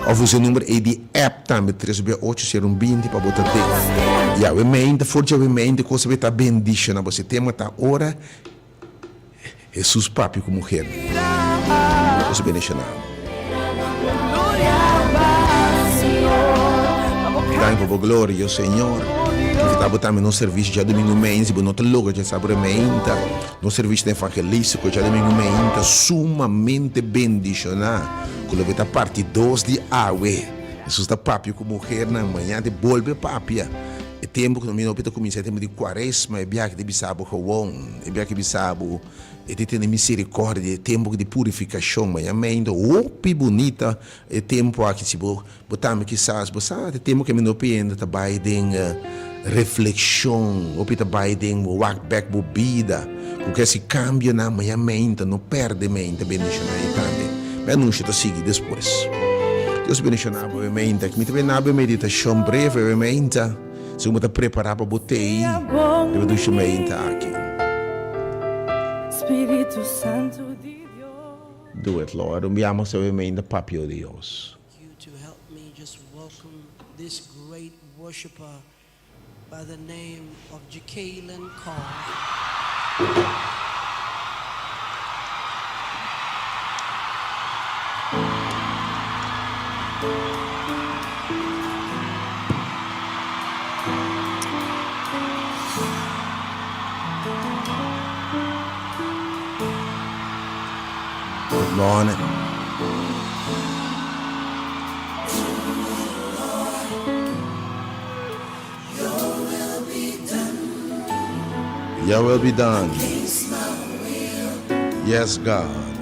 òf usa e number ei di app tambe tres bia ocho sero un binti pa bo ta den Yahweh meinta for Yahweh meinta cosa be ta bendiciona bo si tema ta ora Jesus papia cu muher Dios bendiciona bo. Danki pa bo gloria Señor. Invita bo tambe nos servicio djadomingo meinta si bo no ta logra djasabra meinta nos servicio ta evangelistico djadomingo meinta sumamente bendiciona cu loke ta parti dos di awe. Hesus ta papia ku muhernan, mañana ta bolbe papia. E tempu ku mi hopi ta kuminsá e tempu di kuaresma, e biaha ta bisa bo gewon, e biaha ta bisa bo e ta tene miserikòrdia, e tempu di purifikashon. Mañana meinta hopi bunita e tempu aki, si bo bo tambe kisas bo sa e tempu ku mi hopi hende ta bai den reflekshon, hopi ta bai den bo wak bèk bo bida, ku ke hasi kambionan, mañana meinta no pèrdè meinta bendishoná ei tambe. Mi anunsio ta sigui despues. Dios bendishoná bo e meinta. Mi ta bini na meditashon breve e meinta, segun bo ta prepará pa bo tei riba dushi meinta aki. Do it, Lord. Un bia mas e meinta papia, o Dios. Worshiper by the name of Jacqueline Carr. Good morning. Your will be done. Yes, God.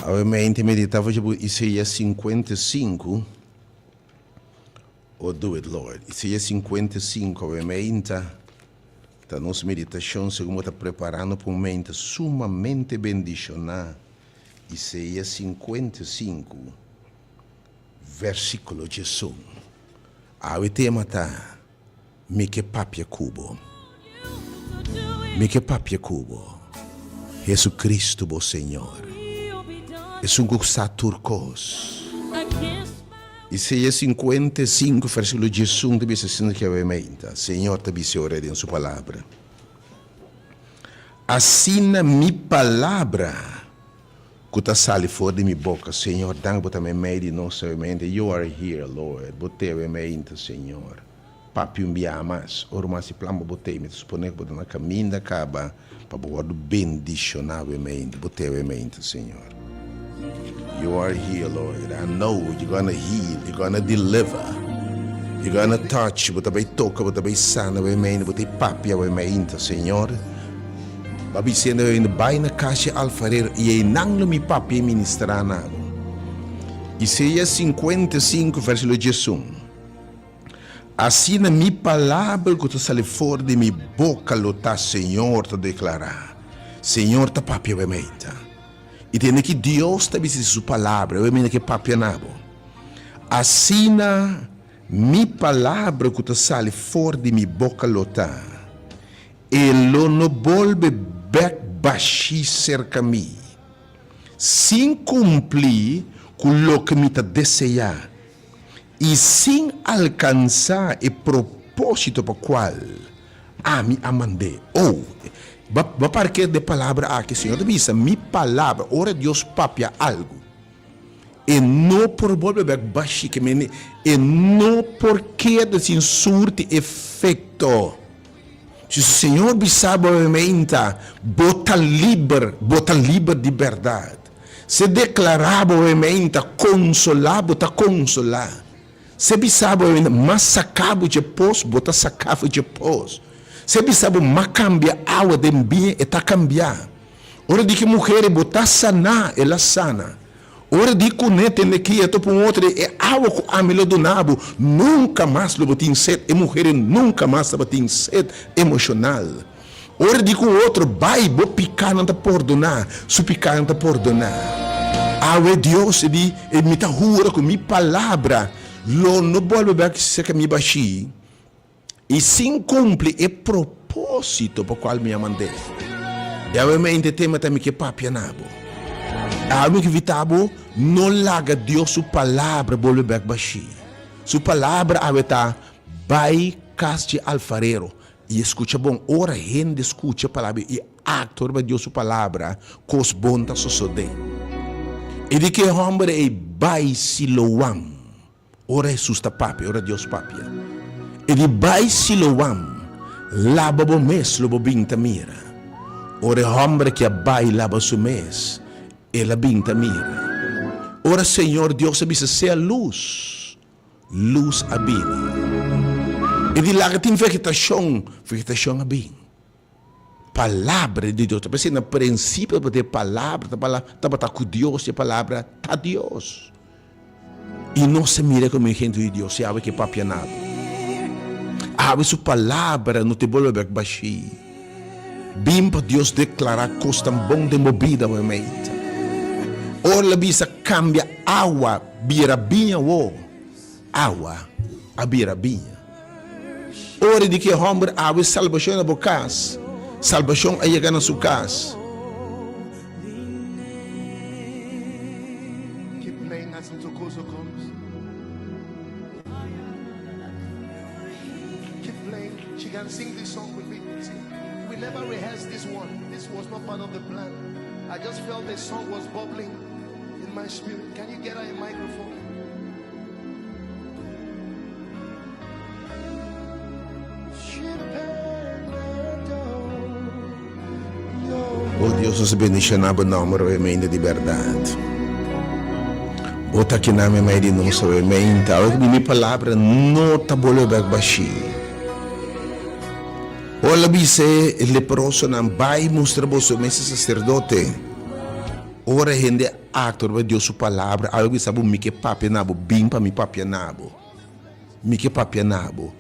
Awe mente meditá for dje Isaías 55. Oh, do it, Lord. Isaías 55, awe meinta ta nos meditashon segun bo ta preparando pa un meinta sumamente bendishoná. Isaías 55, versíkulo 11. Awe tema ta. Mi ke papia ku bo. Mi ke papia ku bo. Jesucristo bo Señor. Esun ku sa tur kos. Isaías 55 versíkulo 11 ta bisa asina ke awe meinta. Señor ta bisa ora den su palabra. Asina mi palabra Ku ta sali for di mi boka, Señor, dank Bo ta meimei di nos awemente. You are here, Lord. Bo te awemeinta, Señor. Papia un biaha mas. Ora mas di plan pa Bo te, mi ta supone ku Bo ta na kaminda kaba pa Bo wòrdu bendishoná awemeinta. Bo te awemeinta, Señor. You are here, Lord. I know you gonna heal, you gonna deliver, you gonna touch. Bo ta bai toka, Bo ta bai sana awemeinta. Bo ta papia awemeinta, Señor. Bo a bisendo e hende, Bai na kas dje alfarero, i einan lo mi papia i ministrá na bo. Isaías 55, versíkulo 11. Asina mi palabra ku ta sali for di mi boka lo ta, Señor ta deklará. Señor ta papia bo meita. I tende ki Dios ta bisa di su palabra, bo mira ke papia na bo. Asina mi palabra ku ta sali for di mi boka lo ta. E lo no bolbe bek bashí serka mi, sin kumpli ku loke mi ta deseá i sin alkansá e propósito pa kual ami a mand'é. O, bo a parker di e palabra aki? Señor ta bisa, Mi palabra, ora Dios papia algu, e no por bolbe bek bashí, ke mende e no por keda sin surti efekto. Si su Señor bisa bo meinta, bo ta liber, bo ta liber di berdad. Si e declara bo meinta, consola, bo ta consola. Si e bisa bo meinta, m'a saca bo dje pos, bo ta saca bo dje pos. Si e bisa bo, m'a cambia awa den biña, e ta cambia. Ora di ki muher bo ta sana, el a sana. Ora di kuné tende ki e topa un otro e awa ku ami lo duna bo, nunka mas lo bo tin set. E muher nunka mas tabatin set emoshonal. Ora di ku un otro bai, bo pikánan ta pordoná, su pikánan ta pordoná. Awe Dios e di, e mi ta hura ku mi palabra lo no bolbe bèk serka mi bashí. I sin kumpli e propósito pa kual mi a mand'é. I awe mente tema ta mi ke papia na bo. Awe mi ke invitá bo no laga Dios su palabra bolbe bèk bashí. Su palabra awe ta, Bai kas dje alfarero. I skucha bon, ora hende skucha palabra i aktua riba Dios su palabra, kos bon ta sosodé. I di ke hòmber ei bai Siloam. Ora Hesus ta papia, ora Dios papia, e di bai Siloam, laba bo mes, lo bo bin ta mira. Ora e hòmber ki a bai laba su mes, el a bin ta mira. Ora Señor Dios a bisa, Sea lus, lus a bini. E di laga tin vegetashon, vegetashon a bin. Palabra di Dios. Ta p'esei na prinsipio tabata e Palabra, tabata ku Dios, i e Palabra ta Dios. I nos ta mira komo e hende di Dios, i awe ke papia na bo. Awe su Palabra no ta bolbe bek bashí. Bin pa Dios deklará kosnan bon den bo bida, bo mate. Ora el a bisa kambia awa bira biña awor, awa a bira biña. Ora di ki e hòmber awe salbashon na bo kas, salbashon a yega na su kas. Keep playing as Ntokozo comes. Keep playing. She can sing this song with me. See, we never rehearsed this one. This was not part of the plan. I just felt the song was bubbling in my spirit. Can you get her a microphone? O Dios, nos bendiciona bo nomber awe mainta di berdad. Bo ta aki na meimei di nos awe mainta. Awe ku mi palabra no ta bolbe bek bashí. Ora el a bisa e leprosonan, Bai mustra boso mes e saserdote. Ora hende aktua riba Dios su palabra, algu bisa bo, Mi ke papia na bo, bin pa mi papia na bo. Mi ke papia na bo.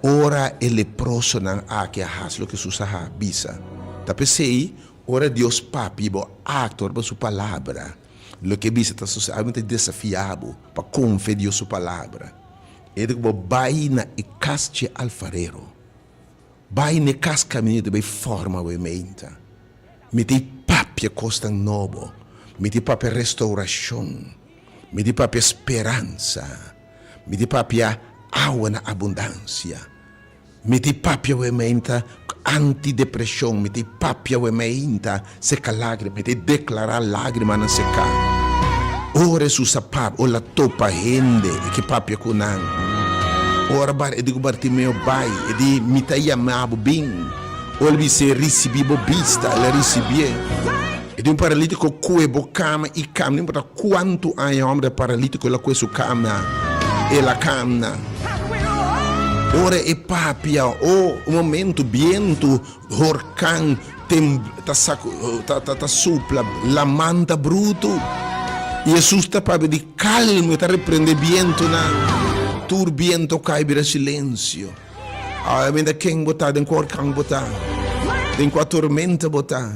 Ora e leprosonan aki a hasi loke Hesus a bisa, ta p'esei ora Dios papia bo aktua riba su palabra, loke e bisa ta sosodé. Algu ta desafiá bo pa konfia Dios su palabra. E di ku bo bai na e kas dje alfarero. Bai na e kas kaminda ta bai forma bo e meinta. Mi ta papia kosnan nobo. Mi ta papia restourashon. Mi ta papia speransa. Mi ta papia awa na abundansia. Mi ta papia bo e meinta antidepreshon. Mi ta papia bo e meinta seka lágrima. Mi ta deklará lágrimanan seká. Ora Hesus a papia, ora el a topa hende e ke papia ku nan. Ora bar e di ku Bartimeo bai, e di, Mi ta yama bo, bin. Ora el bis'é, Risibí bo bista, el a risibié. E di un paralítiko, Kue bo kama i kamna. No importa kuantu aña e hòmber ta paralítiko, el a kue su kama, el a kamna. Ora e papia, o un momentu, bientu, horkan, tem, ta saku, ta, ta, ta supla, laman ta brutu. I Hesus ta papia di kalmu, e ta reprende bientunan. Tur bientu kai bira silensio. Awe mi ta ken bo ta, den kua orkan bo ta, den kua tormenta bo ta,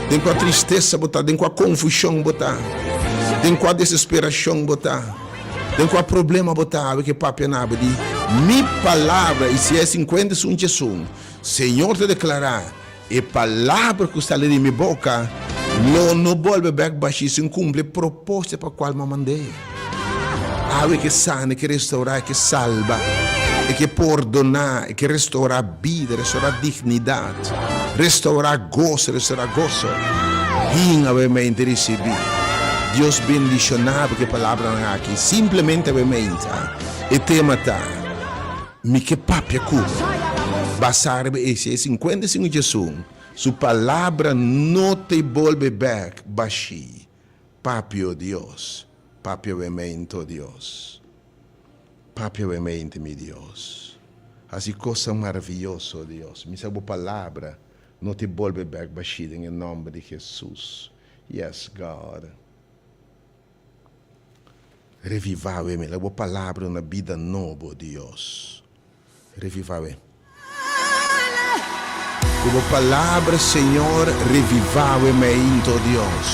den kua tristesa bo ta, den kua konfushon bo ta, den kua desesperashon bo ta, den kua problema bo ta, awe ke papia na bo di mi palabra, Isaías 51 djesun, Señor ta deklará, E palabra ku sali di mi boka lo no bolbe bèk bashí sin kumpli e propósito pa kual mi a mand'é. Awe ke sana, e ke restourá, e ke salba, e ke pordoná, e ke restourá bida, restourá dignidat, restourá goso, restourá goso. Hin awe mente risibí. Dios bendishoná bo ku e palabranan aki. Simplemente awe mente, e tema ta. Mi ke papia ku bo. Basá riba Isaías 55 djesun, Su palabra no te bolbe bèk bashí. Papia, o Dios, papia wemente, o Dios. Papia wemente, mi Dios. Hasi kosnan maravioso, o Dios. Mi sa bo palabra no te bolbe bèk bashí den e nòmber di Jesus. Yes, God. Revivawe mi, laga bo palabra duna bida nobo, Dios. Revivawe. Ku bo palabra, Señor, revivawe mi ainto, Dios.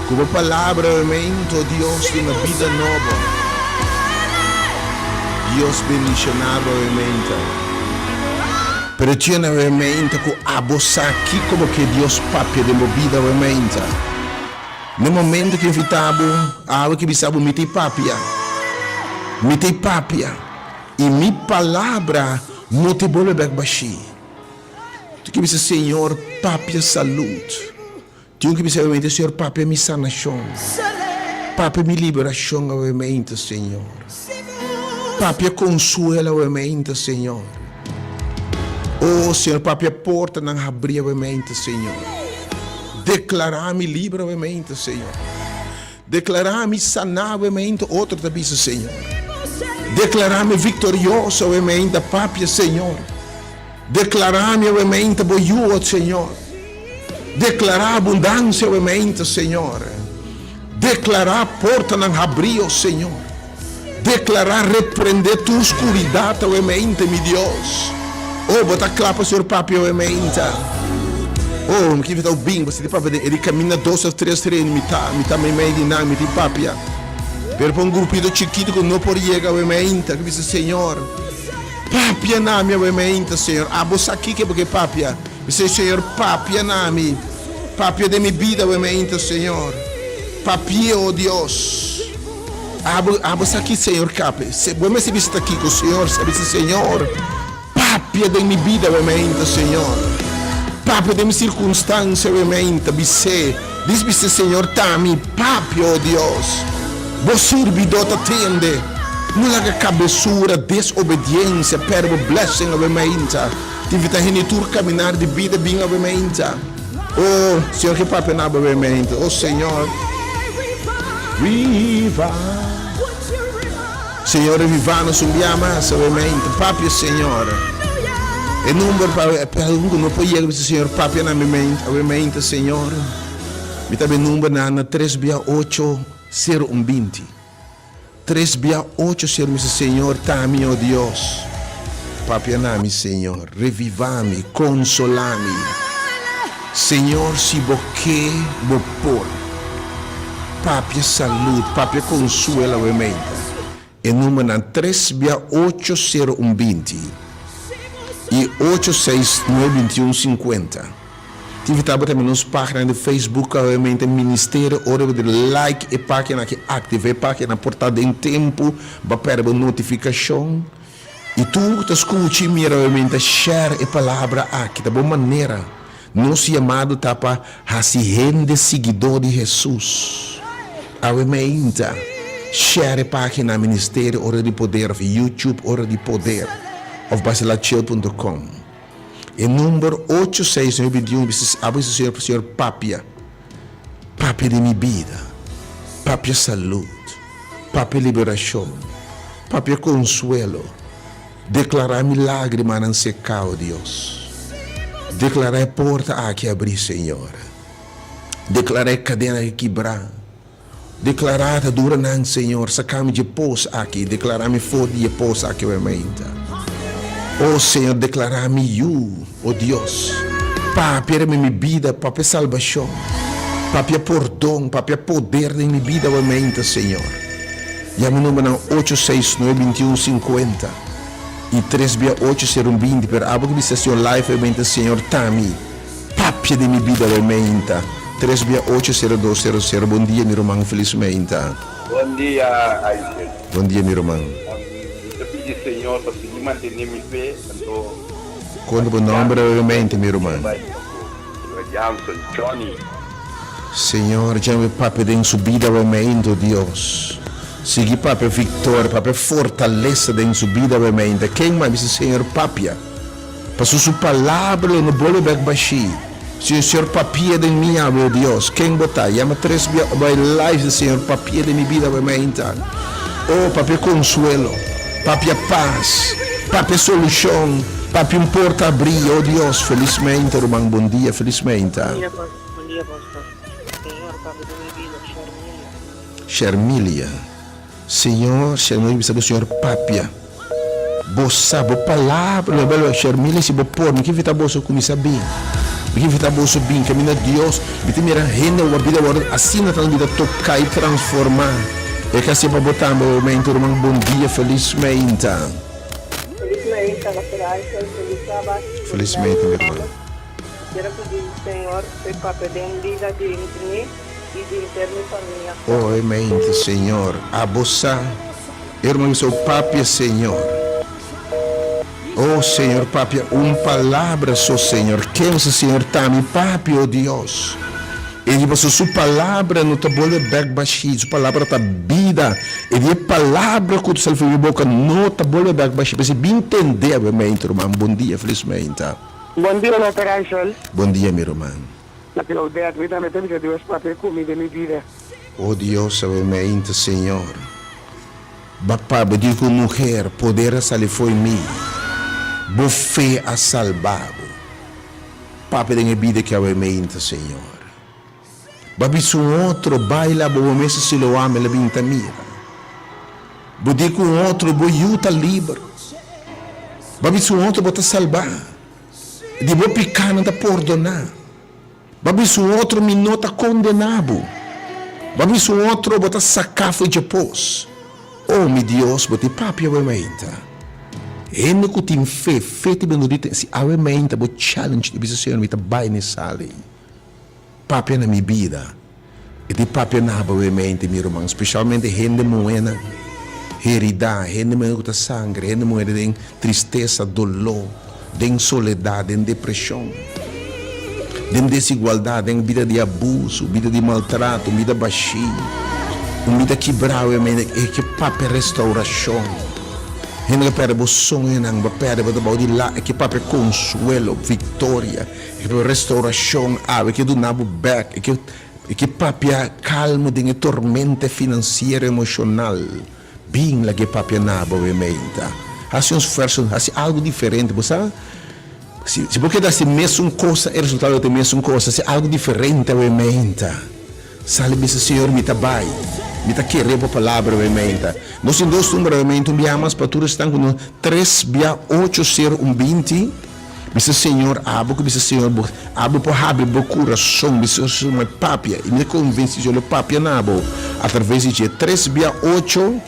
Ku bo palabra mi ainto, Dios, duna bida nobo. Dios bendiciona bo mi ainto. Pero tiene awe meinta ku abo sa kiko bo ke Dios papia den bo bida awe meinta. Na momento ku invita bo, awe ke bisa bo mi ta papia, mi ta papia i mi palabra no ta bolbe bek bashí. Tin ke bisa Señor papia salud, tin ke bisa awe meinta Señor papia mi sanashon, papia mi liberashon awe meinta Señor. Papia konsuelo awemente, Señor. O Señor, papia portanan habrí awemente, Señor. Deklará mi libre awemente, Señor. Deklará mi saná awemente, otro ta bisa, Señor. Deklará mi viktorioso awemente, papia, Señor. Deklará mi awemente bo yu, Señor. Deklará abundansia awemente, Señor. Deklará portanan habrí, o Señor. Deklará, reprendé tur skuridat awe mente, mi Dios. Oh, bo ta kla pa Señor papia awe mente. Oh, mi kier ta bin, bo sinti papia den e di kaminda dos of tres reni, mi ta, mi ta meimei di nan, mi tin papia. Pero pa un grupito chikito ku no por yega awe mente, ku bisa, Señor, papia na mi awe mente, Señor. Abo sa kiko bo ke papia. Mi se, Señor, papia na mi. Papia den mi bida awe mente, Señor. Papia, oh Dios. Abo, abo sa ki Señor kape. Se, bo mester bisa ta kiko, Señor. Sa bisa, Señor, papia den mi bida awe mainta, Señor. Papia den mi sirkunstansia awe mainta. Bis'é, dis bis'é, Señor, ta mi papia, o Dios. Bo sirbidó ta tende. No laga kabesura, desobediensia, pèrdè bo blessing awe mainta. Tin vita hende tur kaminar di bida bin awe mainta. Oh, Señor ke papia na bo mente. Oh, Señor. Viva. Señor revivá nos un bia mas awe mainta. Papia Señor. E number pa pa algun ku no por yega bisa Señor papia na mi mainta awe mainta Señor. Mi ta be number na na tres bia ocho sero un binti. Tres bia ocho sero mi bisa Señor ta mi o Dios. Papia na mi Señor. Revivá mi, konsolá mi. Señor si bo ke bo por. Papia salud, papia konsuelo awe meinta. E numbernan tres bia ocho sero un binti i ocho seis nuebe binti un sinkuenta. Tin invitá bo tambe nos página di Facebook awe meinta Ministerio ora bo di like e página aki aktivá e página por ta den tempu bo a pèrdè bo notifikashon. I tur ku ta skucha i mira awe meinta share e palabra aki ta bon manera. Nos yamado ta pa hasi hende siguidó di Hesus. Awe meinta, share e página Ministerio Ora di Poder òf YouTube Ora di Poder òf basilachel punto com. E number ocho seis nuebe binti un bisa abo bisa Señor, Señor papia, papia den mi bida, papia salud, papia liberashon, papia konsuelo. Deklará mi lágrimanan seká, o Dios. Deklará e porta aki abrí, Señor. Deklará e kadena aki kibrá. Deklará ataduranan, Señor. Saká mi dje pos aki. Deklará mi for di e pos aki awe mainta. O Señor, deklará mi yu, o Dios. Papia riba mi bida, papia salbashon, papia pordon, papia poder den mi bida awe mainta, Señor. Yama e numbernan ocho seis nuebe binti un sinkuenta i tres bia ocho sero un binti pero abo ki bisa Señor live awe meinta Señor tami papia den mi bida awe meinta tres bia ocho sero dos sero sero bon dia mi ruman felis meinta. Bon dia Aisel. Bon dia mi ruman. Mi ta pidi Señor pa sigui mantene mi fe anto Konta bo nomber awe meinta mi ruman. Jansen Johnny. Señor djami papia den su bida awe-meinta, oh Dios. Sigui papia victoria, papia fortalesa den su bida awe-meinta. Ken mas bisa Señor papia? Paso su palabra lo no bolbe bek bashí. Señor, Señor papia den mi awe, oh Dios. Ken bo ta? Yama tres bia bai live di Señor papia den mi bida awe-meinta. Oh, papia consuelo, papia paz, papia solucion, papia un porta abrí, oh Dios. Felis meinta, ruman. Bon dia, felis meinta. Bon dia pastor. Señor papia di mi bida Shermilia. Shermilia. Señor Shermilia bisa bo Señor papia. Bo sa bo palabra lo belo Shermilia si bo por mi ke invita boso kuminsa bin. Mi ke invita boso bin kaminda Dios mi ta mira hende bo bida wòrdu asina ta nan bida toka i transforma. E ke hasi pa bo tambe bo meinta ruman bon dia felis meinta. Felis meinta pastor Aysel felis sabat. Felis meinta mi ruman. Kier a pidi Señor p'e papia den bida di mi i di henter mi famia. O e mente, Señor, abo sa. E ruman bisa, O papia, Señor. O Señor, papia un palabra so, Señor. Ken sa Señor ta mi papia, o Dios? E di pasobra su palabra no ta bolbe bek bashí, su palabra ta bida. E di e palabra ku ta sali for di mi boka no ta bolbe bek bashí. P'esei bin tende awe mente, ruman. Bon dia, felis meinta. Bon dia Doctor Aysel. Bon dia mi ruman. Na Claudette, mi tambe ta bisa Dios papia cu mi den mi bida. Oh Dios awe meinta Señor ba pabia di cu muher poder a sali fo'i mi bo fe a salba bo papia den e bida ki awe meinta Señor ba bisa un otro baila bo bo mester Siloam el a bin ta mira bo di cu un otro bo yu ta liber. Bo a bisa un otro bo ta salbá, di bo pikánan ta pordoná. Bo a bisa un otro mi no ta kondená bo. Bo a bisa un otro bo ta saká for dje pos. O mi Dios, bo tin papia awe mainta. Hende ku tin fe, fe ta bini di si awe mainta bo challenge di bisa Señor mi ta bai na e sala ei. Papia na mi bida. E tin papia na bo e mente, mi ruman, specialmente hende muhenan heridá, hende muhe ku ta sangre, hende muhe den tristesa, doló, den soledad, den depresion, den desigualdad, den bida di abuso, bida di maltrato, un bida bashí, un bida kibrá e mente. E ke papia restauracion. Hende ku a pèrdè bo soñonan, bo a pèrdè bo trabou di la, e ke papia consuelo, victoria. E ke restauracion awe, e ke duna bo bek, e ke e ke papia calmo den e tormenta financiero emocional. Bin lag'é papia na bo e meinta. Hasi un sfuerso, hasi algu diferente. Bo sa, si si bo keda hasi mesun cosa, e resultado lo ta e mesun cosa. Hasi algu diferente awe meinta. Sali bisa, Señor, mi ta bai. Mi ta kere bo palabra awe meinta. Nos tin dos number awe meinta, un bia mas pa tur esnan ku no, tres bia ocho sero un binti. Bisa Señor, abo ku bisa Señor, bo abo por habri bo kurason, bisa Señor, mi papia, i mi ta konvensí Señor lo papia na bo atraves di dje. Tres bia ocho,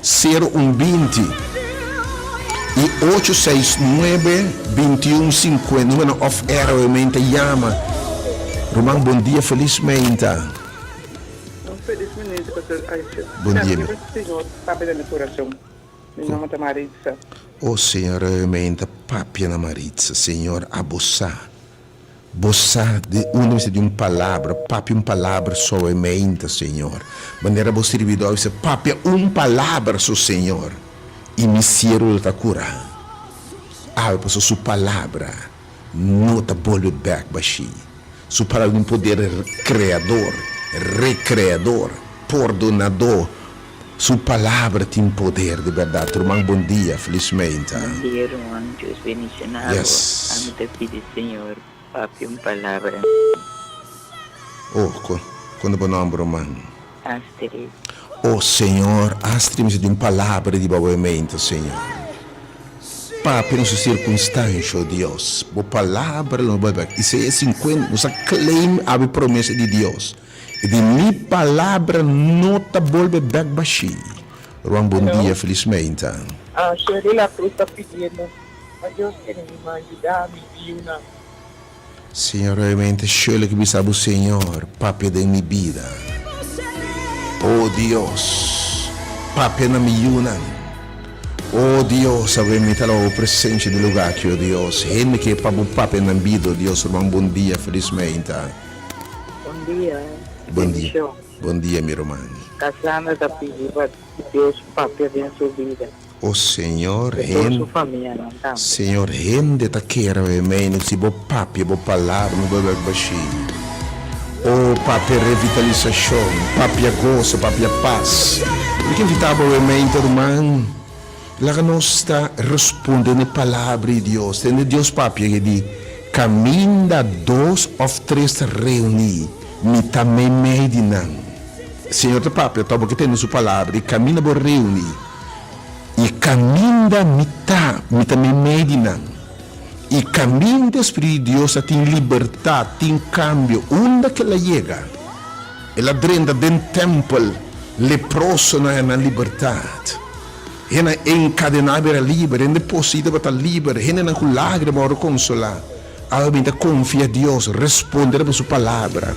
sero un binti, i ocho seis nuebe, bintiun sinkuenta. Nos manda off air awe meinta yama. Ruman, bon dia, felis meinta. Un felis meinta, Pastor Aisha. Bon dia, mi. Señor papia den mi kurason. Mi nomber ta Maritza. O Señor mi ta papia na Maritza, Señor abo sa, Bo sa di unda mester di un palabra, papia un palabra so e meinta, Señor. Manera Bo sirbidor a bisa, papia un palabra so, Señor, i mi siervo lo ta curá. Awe pasobra su palabra no ta bolbe bek bashí. Su palabra tin poder creador, recreador, pordonador. Su palabra tin poder di berdad ruman bon dia felis meinta. Bon dia ruman Dios bendiciona bo Yes. ami ta pidi Señor papia un palabra. Oh con ta bo nomber ruman. Astrid. Oh Señor Astrid mester di un palabra di bo meinta Señor papia nos circunstancia oh Dios bo palabra lo no bolbe Isaias 50 nos a claim abi promesa di Dios. E di mi palabra no ta bolbe bek bashí. Ruan bon dia felis meinta. Shirley La Cruz ta pidiendo pa Dios tene mi man yuda mi biunan. Señor realmente Shirley ke bisa bo Señor papia den mi bida oh Dios papia na mi yunan oh Dios awe mi ta lawa bo presencia den lugar aki oh Dios hende ke pa bo papia nan bida oh Dios ruman bon dia felis meinta. Bon dia, Bon dia, bendicion. bon dia mi ruman. Cassandra ta pidi pa Dios papia den su bida. O Señor, I tur hen, su famianan tambe. Señor, hende ta kere awe mei si bo papia bo palabra no bebe bashi. O papia revitalisacion, papia goso, papia pas. Mi ke invita bo awe mei ta ruman, Laga nos ta responde n'e Palabra di Dios. Tende Dios papia ke di, Kaminda dos òf tres ta reuní, mi ta meimei di nan. Señor ta papia tòg bo ke tende su Palabra, i kaminda bo reuní, i kaminda mi ta, mi ta meimei di nan. I kaminda e Spiritu di Dios ta tin libertat, tin kambio, unda ke el a yega, el a drenta den tèmpel, leprosonan a nan libertat. Hendenan enkadená bira liber, hende poseí tabata liber, hendenan ku lágrima wòrdu konsolá. Awe mi ta konfia Dios, responde riba su palabra.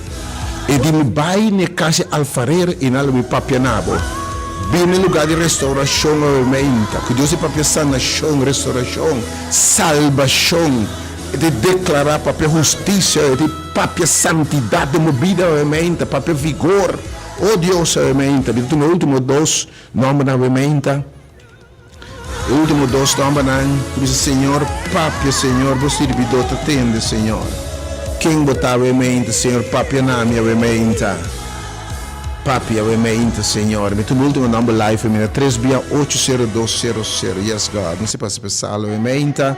E di mi bai na e kas di alfarero i nan lo mi papia na bo. Bin na e lugá di restourashon awe meinta, ku Dios di papia sanashon, restourashon, salbashon. E ta deklará papia hustisia, e ta papia santidat den bo bida awe meinta, papia vigor. O Dios awe meinta, mi ta tuma e último dos. Nòmbernan Wemeinta, E último dos nòmbernan ku bisa Señor papia Señor bo sirbidó ta tende Señor ken bo ta Wemeinta Señor papia na mi Wemeinta papia Wemeinta Señor mi tuma último nòmber live Wemeinta tres bia ocho sero dos sero sero yes God mi si pasa pa e sala Wemeinta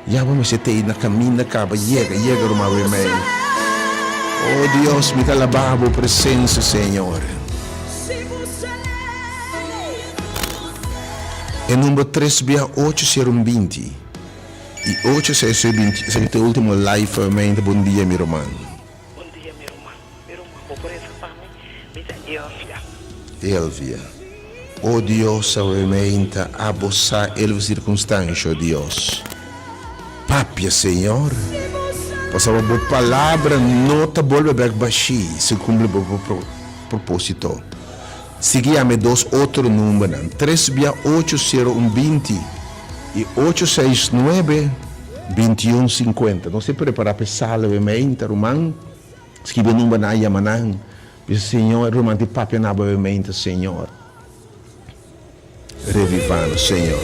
ya bo mester ta ei na kaminda kaba yega yega ruman Wemeinta oh Dios mi ta alabá bo presensia Señor. E number tres bia ocho sero un binti i ocho seis sero binti esaki ta e ultimo live mente bon dia mi ruman. Bon dia mi ruman mi ruman bo por reza pa mi mi ta Elvia. Elvia oh Dios awe meinta abo sa elvi circunstancia oh Dios papia Señor pasobra bo palabra no ta bolbe bek bashi si cumpli bo proposito. Sigui yama e dos otro numbernan, tres bia ocho sero un binti i ocho seis nuebe bintiun sinkuenta. Nos ta prepara pa e sala we meinta, ruman. Skibi e numbernan a yama nan. Bisa, Señor, e ruman tin papia na bo we meinta, Señor. Reviva nos, Señor.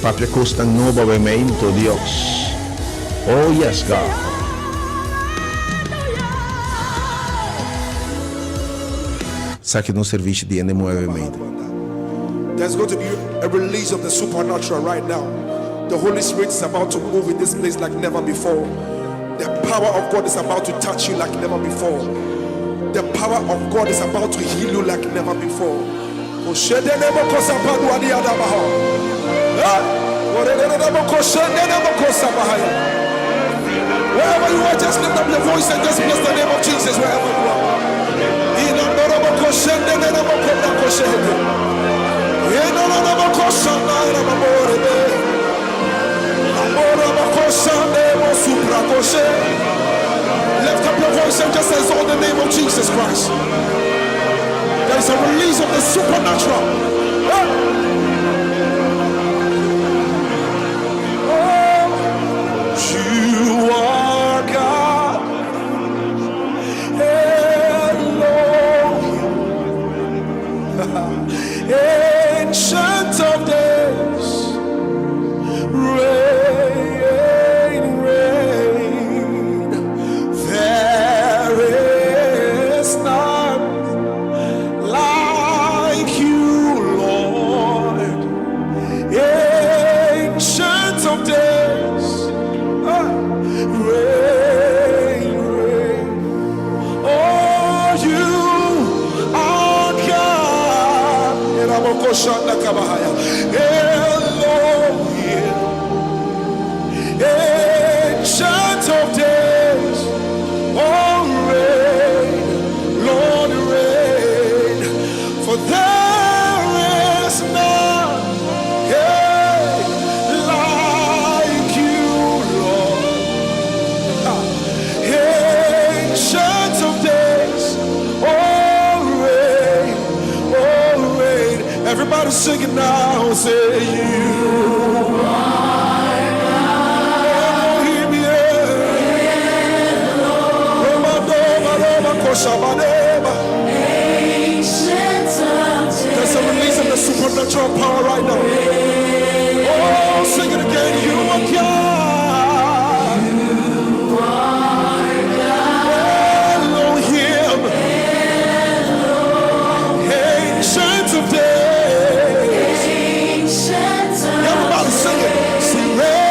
Papia cosnan nobo awe meinto, Dios. Oh, yes, God. Saki nos servicio di hende mueve meinto. There's going to be a release of the supernatural right now. The Holy Spirit is about to move in this place like never before. The power of God is about to touch you like never before. The power of God is about to heal you like never before. Wherever you are, just lift up your voice and just bless the name of Jesus wherever you are. Lift up your voice and just exalt the name of Jesus Christ. There is a release of the supernatural. Oh, you are God. Elohim. Ancient of days. Reign, reign. There is none like you, Lord. Ancient of days. Reign, reign. Oh, you are God. Elohim. Ancient of days. Oh, reign, Lord, reign. For there is none, yeah, like you, Lord. Ancient of days, oh, reign, oh, reign. Everybody sing it now, say you are Elohim, yeah. Roma, Roma, Koshabadeba. There's a release of the supernatural power right now. Oh, sing it again. You are God. Elohim. Ancient of days. Everybody sing it. Sing reign.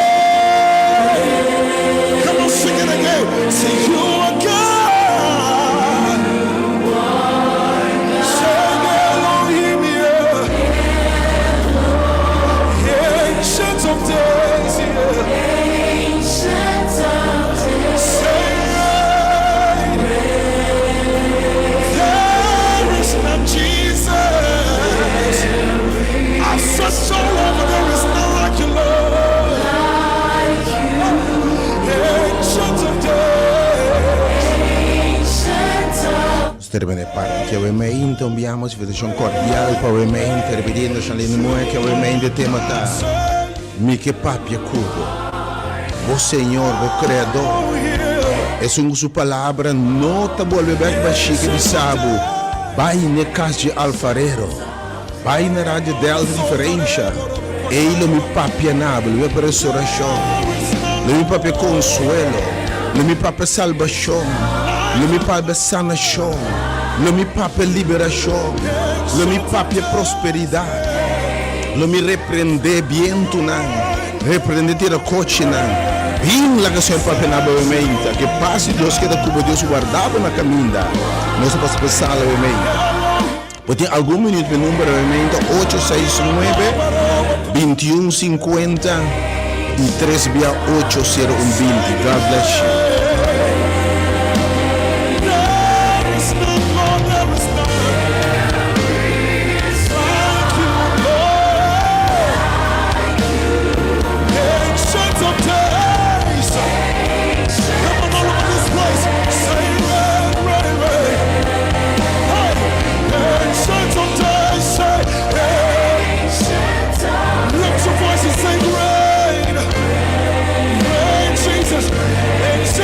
Come on, sing it again. Say you are God. Say Elohim, yeah. Ancient of days, yeah. Say there is none, Jesus. I've searched all over, there is none like you, Lord. Ancient of days. Termina e parti ku obviamente enviamos invitashon kordial pa obviamente repitiendo Shalene Moe ku obviamente tema ta Mi ke papia ku bo. Bo Señor, bo Kreador. Esun su palabra no ta bolbe bèk bashí ku bisa bo. Bai na kas di alfarero. Bai na Radio Delta Diferensia. Ei lo mi papia na bo, lo mi papia restorashon. Lo mi papia konsuelo. Lo mi papia salbashon. Lo mi papia sanashon. Lo mi papia liberashon. Lo mi papia prosperidat. Lo mi reprendé bientunan. Reprendé tirakochinan. Bin laga Señor papia na bo mente. Ku pas di Dios keda ku bo, Dios warda bo na kaminda. Nos ta pasa pa sala mente. Bo tin algun minüt, mi number mente 869 2150 i 3 via 80120. God bless you. There is none, Lord, there is none like you, Lord. Ancient of days. Come on, all over this place. Say, reign, reign, reign. Hey, ancient of days. Say, hey. Lift your voice and say, reign. Reign, Jesus. Ancient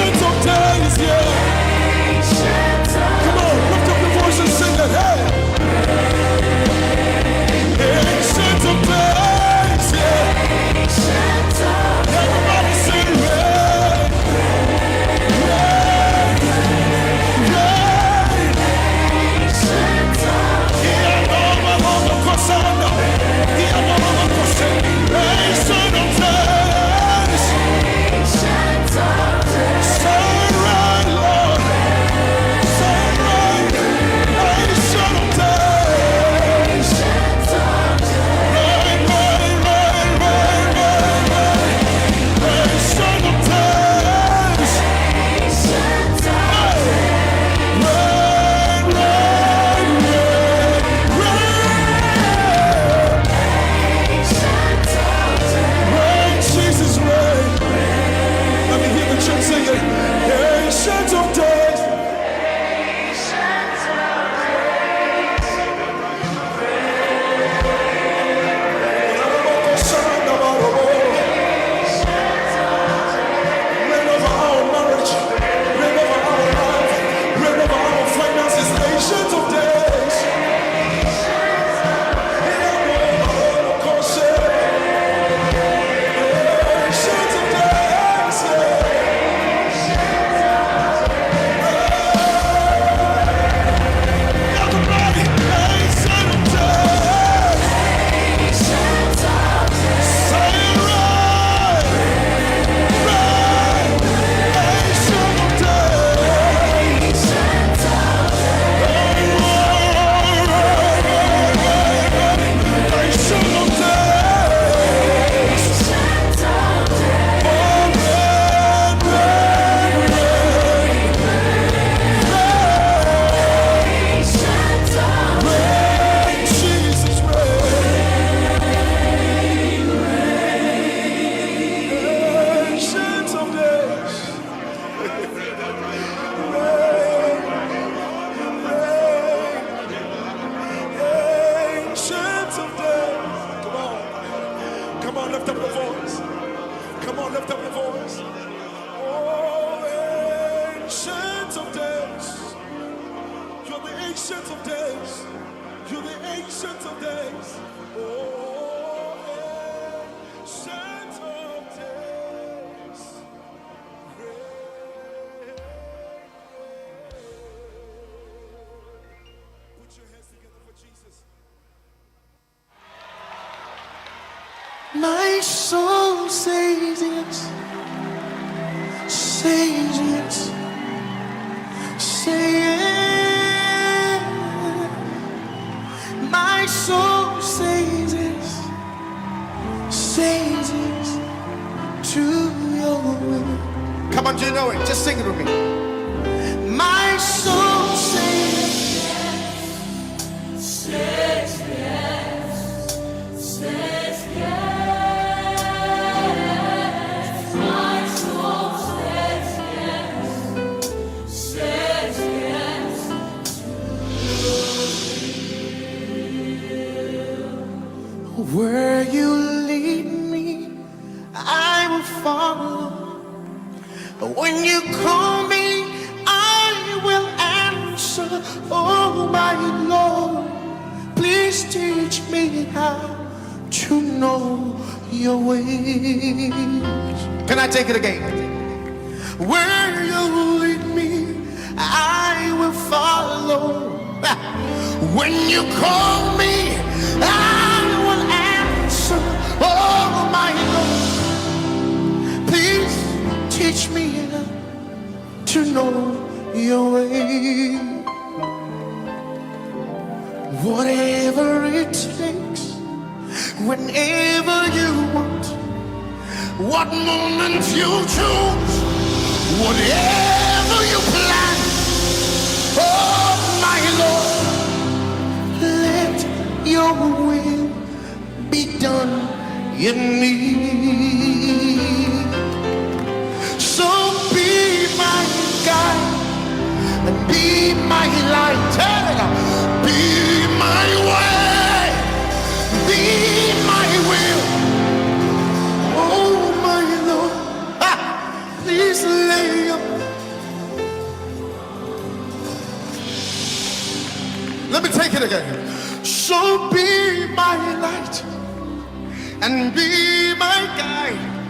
Ancient of Days. You're the Ancient of Days. Oh, Ancient of Days. Put your hands together for Jesus. My soul says yes, says yes, say yes. My soul says yes, says yes to your will. Come on, do you know it? Just sing it with me. My soul says Says yes, says yes. My soul says yes, says yes. Where you lead me, I will follow. When you call me, I will answer. Oh, my Lord, please teach me how to know your ways. Can I take it again? Where you lead me, I will follow. When you call me, I will answer. Oh, my Lord, please teach me to know your way. Whatever it takes, whenever you want, what moment you choose, whatever you plan, oh my Lord, let your will be done in me. So be my guide and be my light. Hey, Be my way, be my will. Oh my Lord, ah, please lay up. Let me take it again. So be my light and be my guide,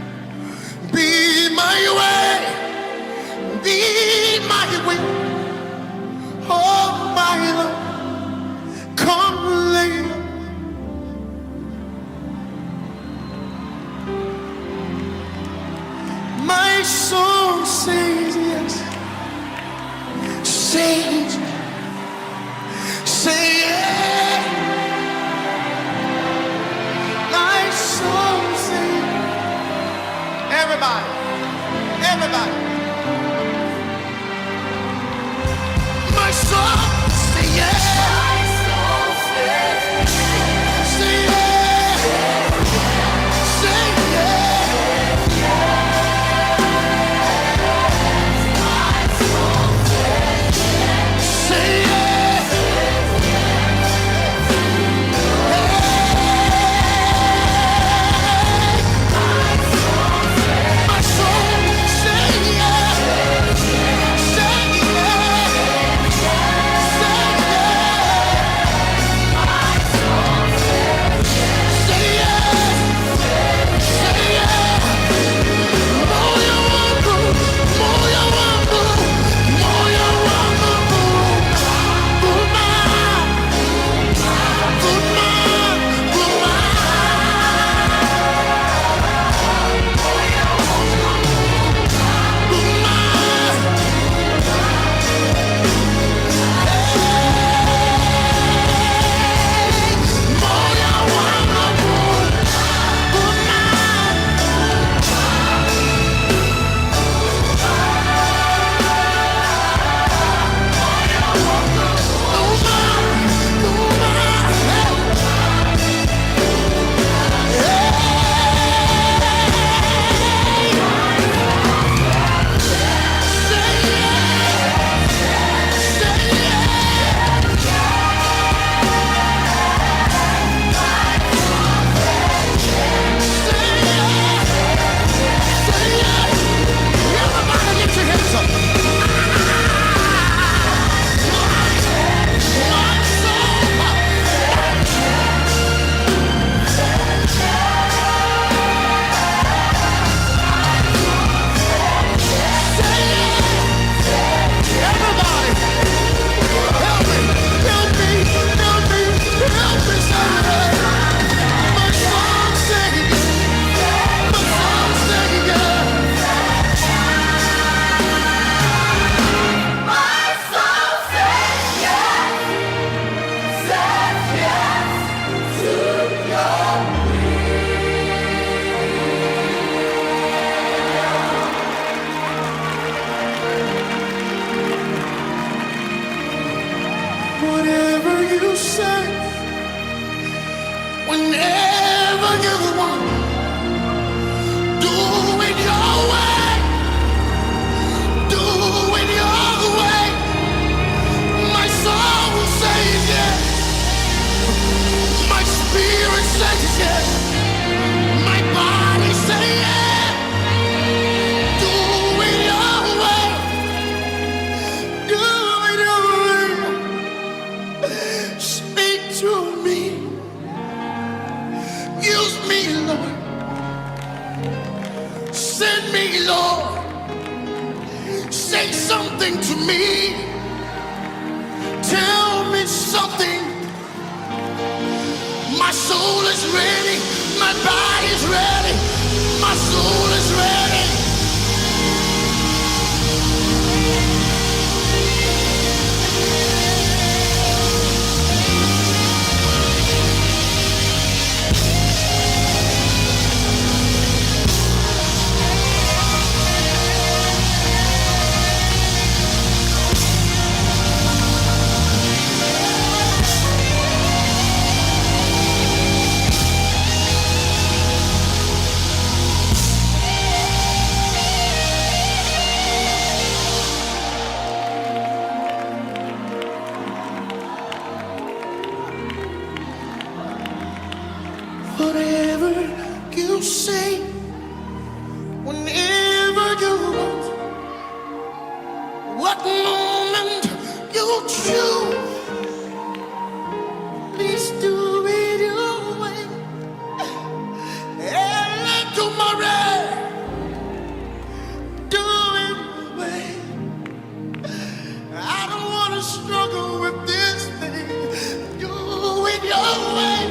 be my way, be my will. Oh my Lord, come lay up. My soul says yes, says, say yes. My soul says, Everybody, everybody. my soul say yes. you say, whenever you want, do it your way, do it your way. My soul says yes, my spirit says yes, my body says yes. Do it your way, do it your way. Speak to me, use me, Lord. Send me, Lord. Say something to me. Tell me something. My soul is ready. My body's ready. My soul is ready. Whatever you say, whenever you want, what moment you choose, please do it your way. And tomorrow, do it your way. I don't want to struggle with this thing. Do it your way.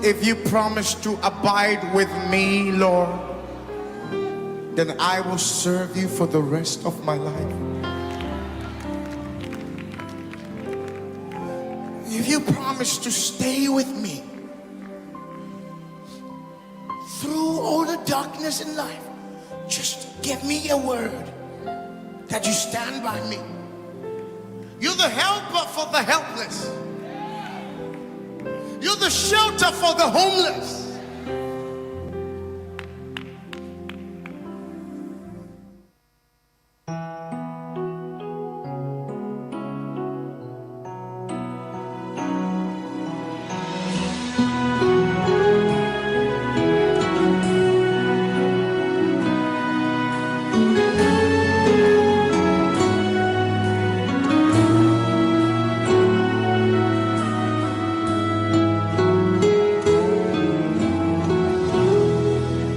If you promise to abide with me, Lord, then I will serve you for the rest of my life. If you promise to stay with me through all the darkness in life, just give me a word that you stand by me. You're the helper for the helpless. You're the shelter for the homeless.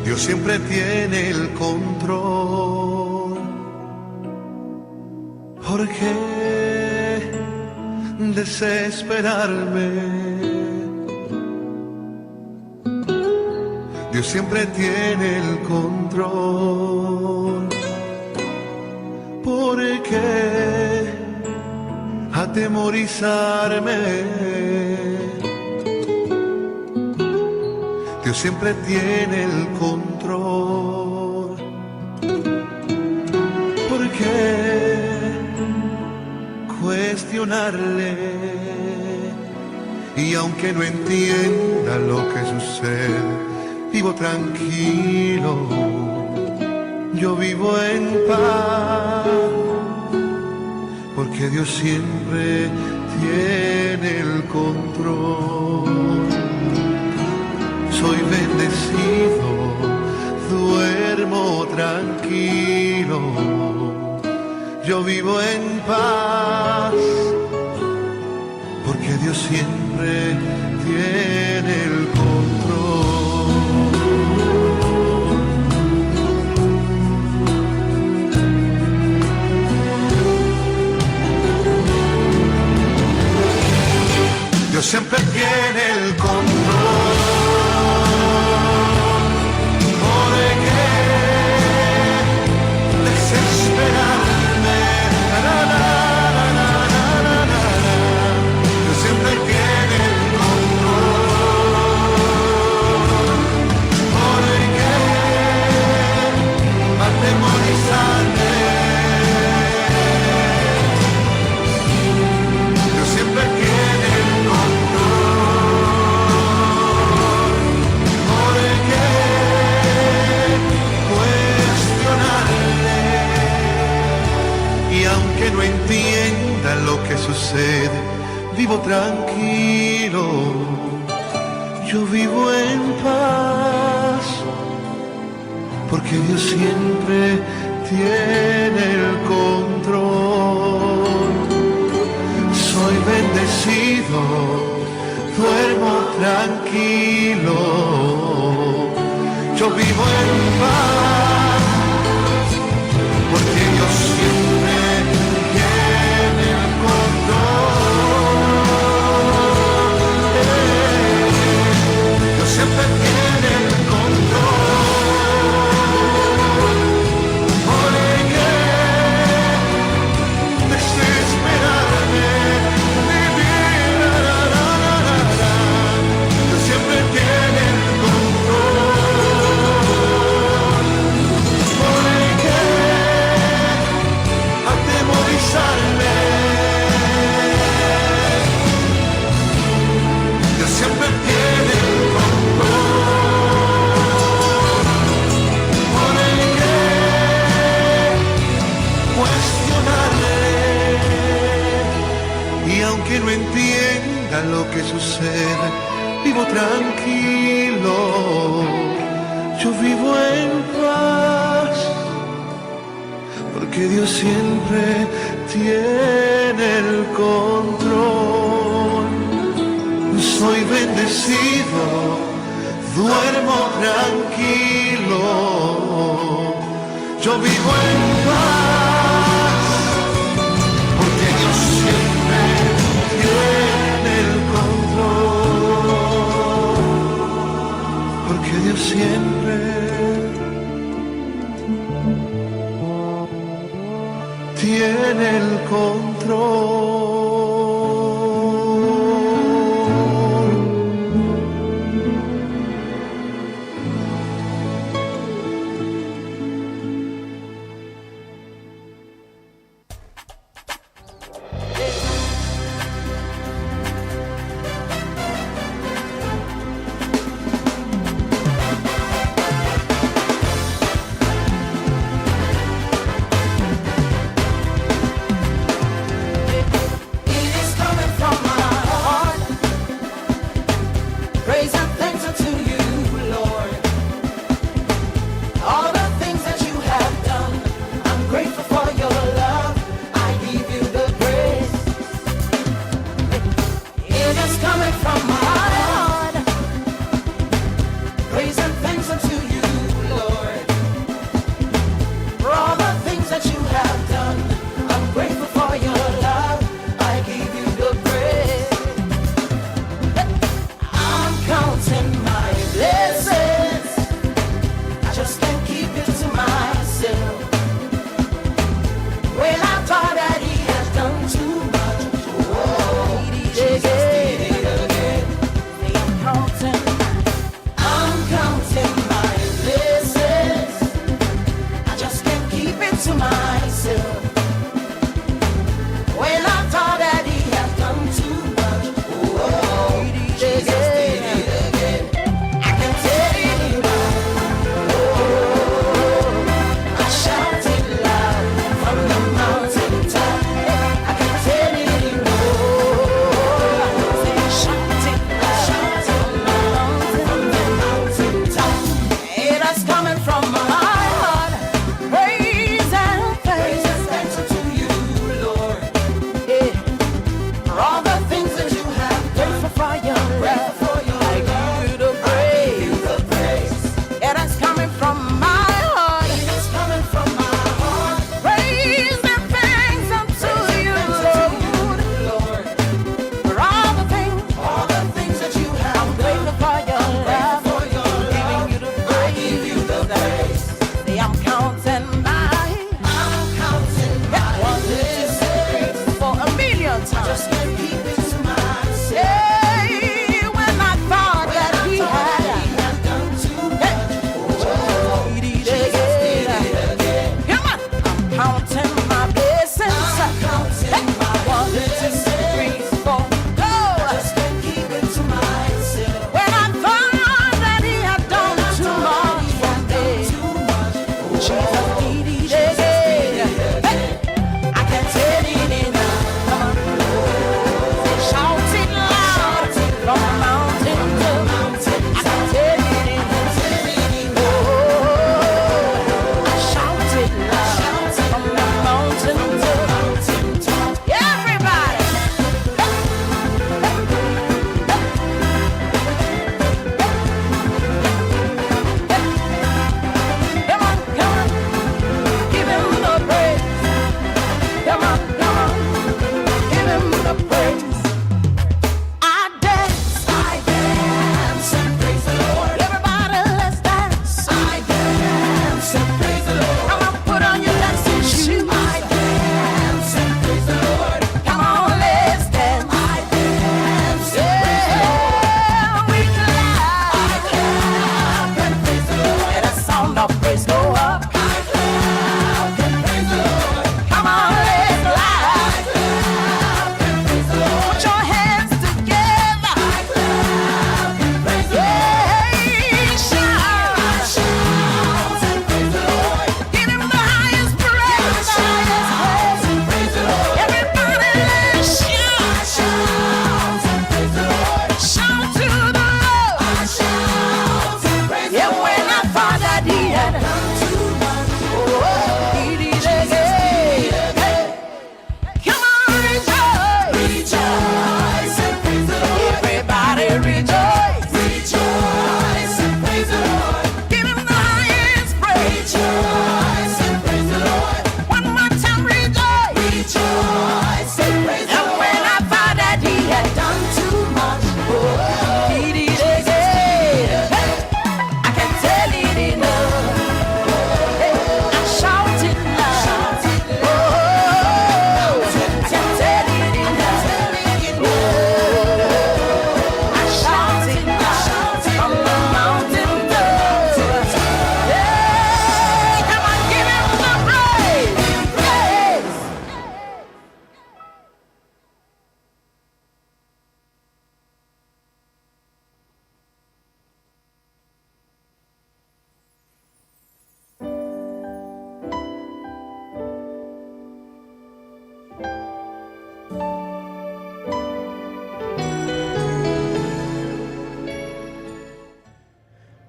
Dios siempre tiene el control. ¿Por qué desesperarme? Dios siempre tiene el control. ¿Por qué atemorizarme? Dios siempre tiene el control. ¿Por qué cuestionarle? Y aunque no entienda lo que sucede, vivo tranquilo. Yo vivo en paz. Porque Dios siempre tiene el control. Soy bendecido, duermo tranquilo, yo vivo en paz, porque Dios siempre tiene el control. Dios siempre tiene el control. ¿Por qué desesperarme? Na, na, na, na, na, na, na, na. Dios siempre tiene el control. ¿Por qué atemorizarme? Dios siempre tiene el control. ¿Por qué cuestionarle? Y aunque no entienda lo que sucede, vivo tranquilo. Yo vivo en paz, porque Dios siempre tiene el control. Soy bendecido, duermo tranquilo. Yo vivo en paz, porque Dios siempre tiene el control. Dios siempre tiene el control. ¿Por qué desesperarme? Vivir, la, la, la, la, la. Dios siempre tiene el control. ¿Por qué atemorizarme? Dios siempre tiene el control. ¿Por qué cuestionarle? Y aunque no entienda lo que sucede, vivo tranquilo. Yo vivo en paz, porque Dios siempre tiene el control. Soy bendecido, duermo tranquilo. Yo vivo en paz, porque Dios siempre tiene el control. Porque Dios siempre tiene el control. It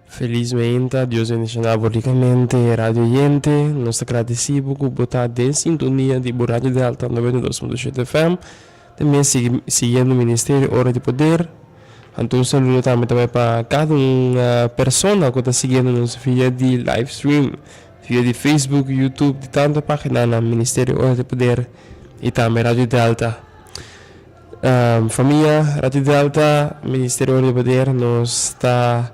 Feliz meinta, Dios bendiciona bo ricamente radio oyente. Nos ta gradeci bo cu bo ta den sintonia di bo Radio Delta 92.7 FM. También sigui siguiendo Ministerio Ora di Poder. Anto un saludo tambe ta bai pa cada un persona cu ta siguiendo nos via di live stream, via di Facebook, YouTube, di tanto paginanan Ministerio Ora di Poder y tambe Radio Delta. Famia Radio Delta, Ministerio Ora di Poder, nos ta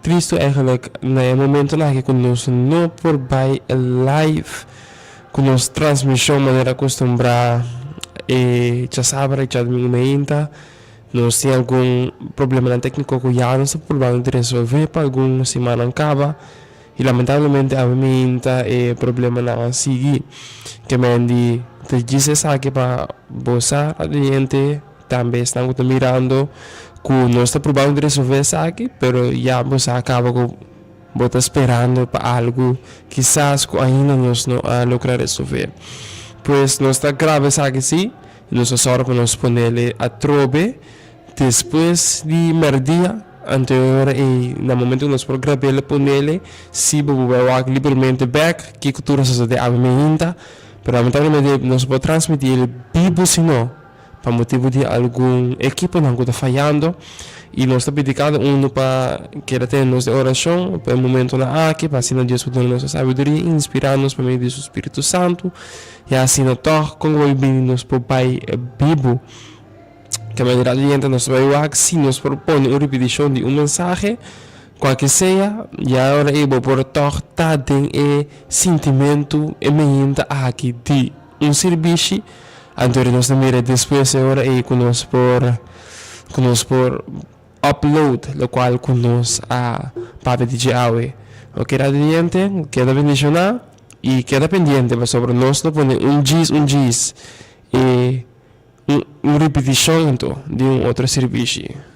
tristo eigenlijk na e momentonan aki cu nos no por bai live cu nos transmision manera acostumbra e djasabra y djadomingo meinta. Nos tin algun problemanan tecnico cu ya nos ta probando di resolve pa algun simannan caba y lamentablemente awe meinta e problemanan a sigui. Ke men di ta djis esaki pa bo sa radiante tambe esnan cu ta mirando cu nos ta probando di resolve esaki pero ya bo sa caba cu Bo ta sperando pa algu kisas ku ainda nos no a logra resolvé. Pues nos ta graba esaki sí, i nos ta sòru pa nos ponele atrobe despues di mèrdia. Anto e ora ei, na momento ku nos por grab'el i ponele, sí bo por bai wak libremente bèk kiko tur a sosodé awe meinta. Pero lamentablemente nos no por transmití el bibu sino. Pa motibu di algun ekiponan ku ta fayando i nos ta pidi kada unu pa keda tene nos den orashon pa e momentonan aki pa asina Dios por duna nos e sabiduria i inspirá nos pa medio di su Spiritu Santu i asina tòg kon ku bai bini nos por bai bibu. Ke manera diente nos ta bai wak si nos por pone un ripitishon di un mensahe kualke sea ya ora ei bo por tòg ta den e sintimentu e meinta aki di un sirbishi. Anto ora nos ta mira despues e ora ei ku nos por ku nos por upload lokual ku nos a papia di dje awe. Oke radio oyente keda bendishoná i keda pendiente pasobra nos lo pone un djis un djis e un ripitishon anto di un otro sirbishi.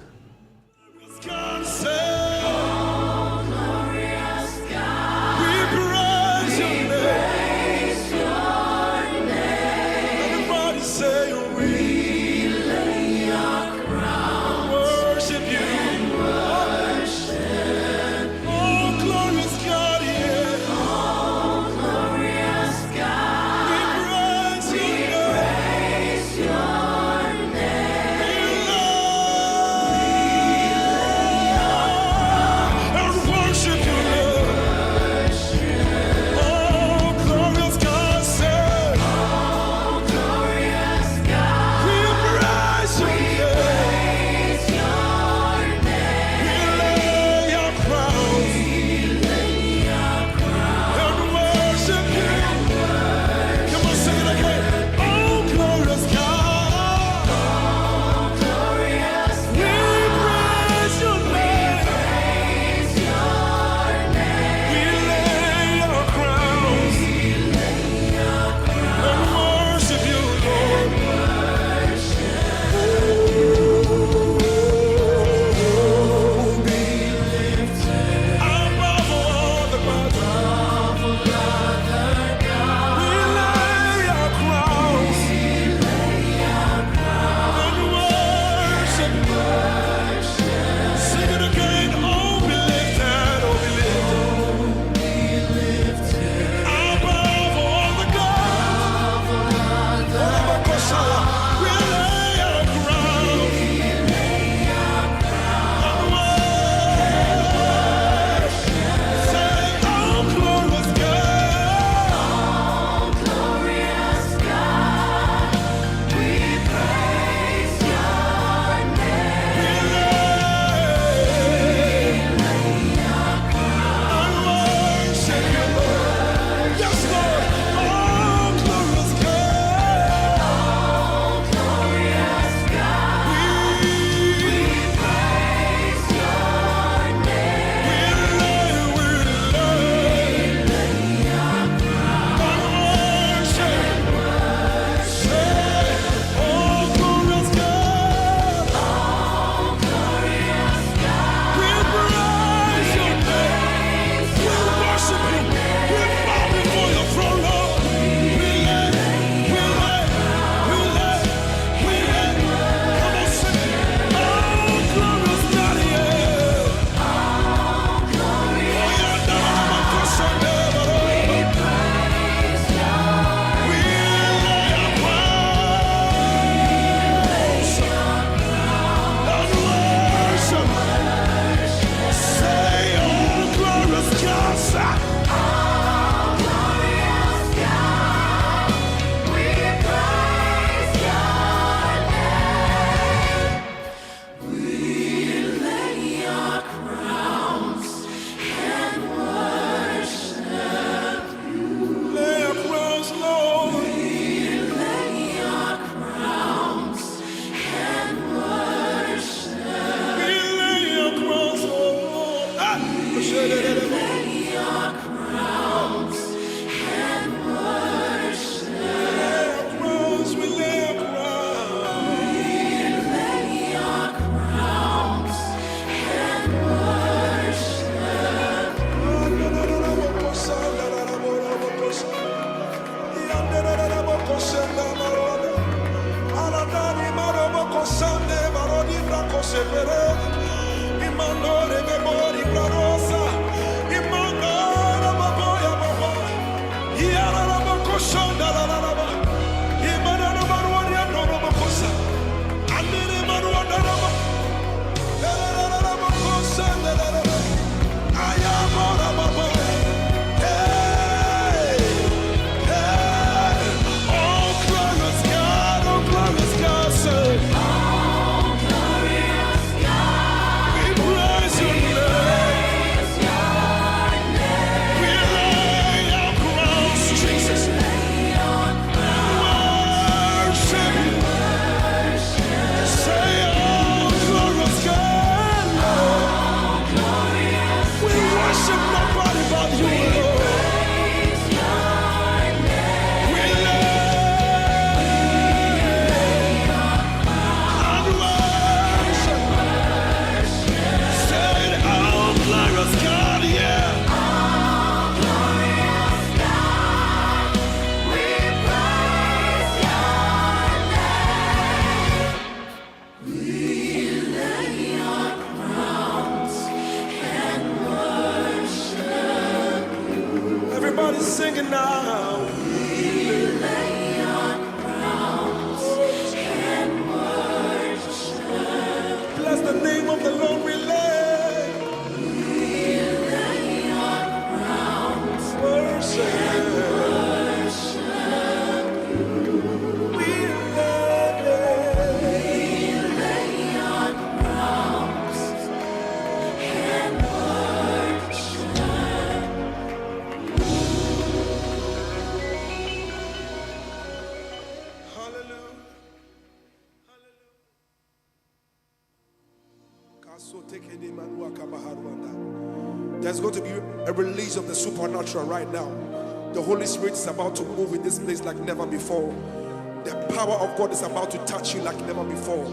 Oh, glorious God, oh, glorious God, say. We praise your name. We lay our crowns, Jesus. Worship you. Say, oh, glorious God, Lord. We worship nobody but you, Lord. We lay and worship. Say, oh, glorious God, yeah. Everybody's singing now. Bless the name of the Lord. We lay. Worship. We lay. Hallelujah. There's going to be a release of the supernatural right now. The Holy Spirit is about to move in this place like never before. The power of God is about to touch you like never before.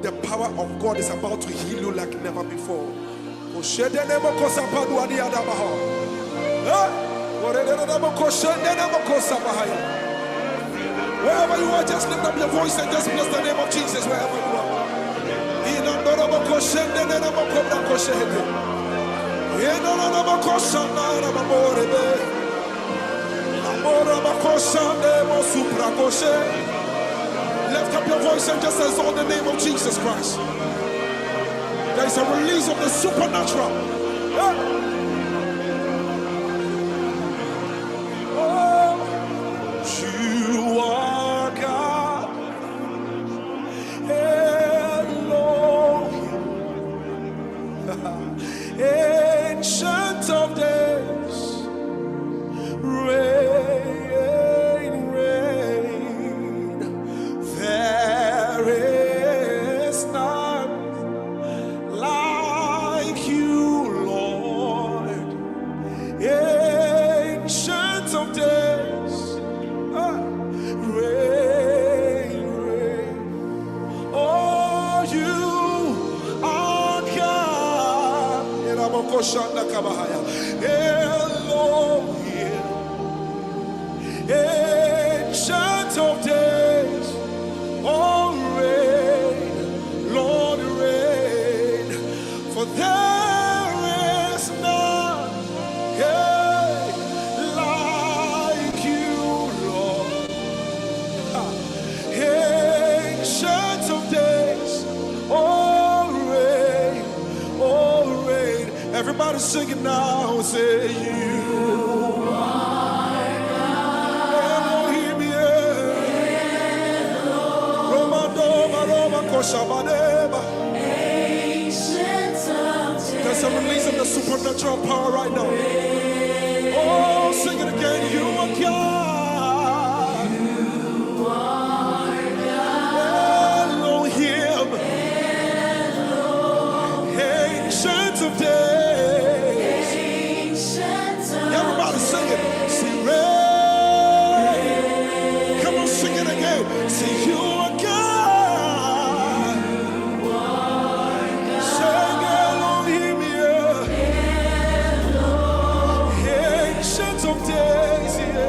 The power of God is about to heal you like never before. Wherever you are, just lift up your voice and just bless the name of Jesus wherever you are. Lift up your voice and just exalt the name of Jesus Christ. There is a release of the supernatural. Yeah. Oh, you are God. Elohim. Ancient of days, reign, reign. There is none like you, Lord. Ancient of days, reign, reign. Oh, you are God. Elohim, Ancient of days, oh, reign, Lord, reign. For there is none, yeah, like you, Lord. Ancient of days, oh reign, oh reign. Everybody sing it now, say you are Elohim, yeah. Roma doma, Roma koshabaneba. There's a release of the supernatural power right now. Oh, sing it again. You are God. Elohim, Ancient of days. Everybody sing it. Say reign. Come on, sing it again. Say you are God. Sing Elohim, yeah. Ancient of days, yeah.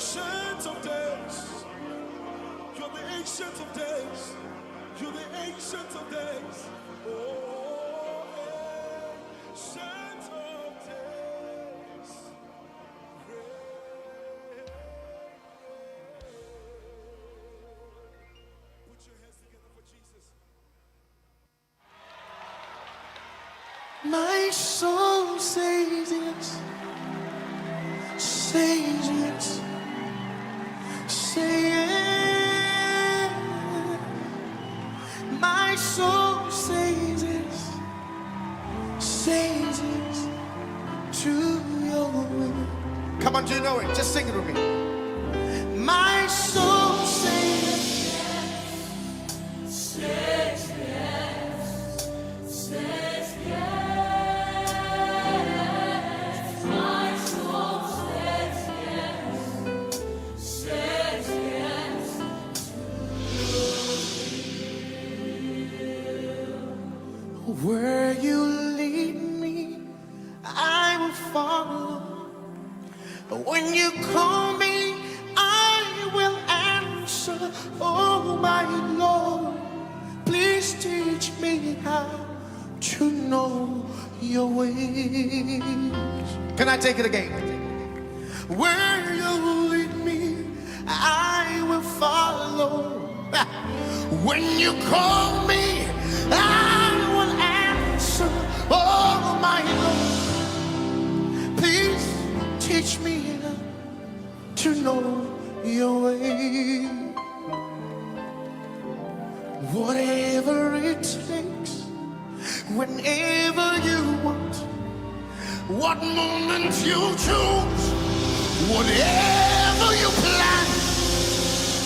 Ancient of Days. You're the Ancient of Days. You're the Ancient of Days. Oh, Ancient of Days. Put your hands together for Jesus. My soul says yes, says yes, say yes. My soul says yes, says yes to your will. Come on, do you know it? Just sing it with me. My soul says Says yes, says yes. My soul says yes, says yes. Where you lead me, I will follow. When you call me, I will answer. Oh, my Lord, please teach me how to know your ways. Can I take it again? Where you lead me, I will follow. When you call me, I will answer. Oh, my Lord, please teach me to know your way. Whatever it takes, whenever you want, what moment you choose, whatever you plan.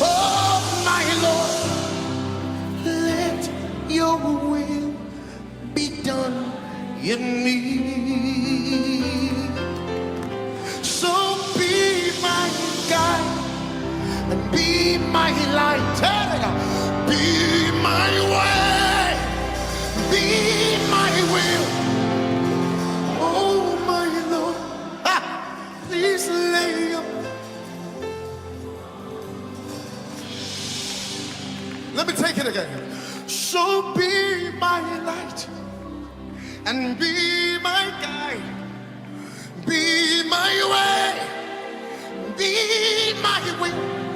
Oh, my Lord, let your will be done in me. So be my guide and be my light. Hey, Be my way, be my will. Oh, my Lord, ah, please lay up. Let me take it again. So be my light and be my guide, be my way, be my will.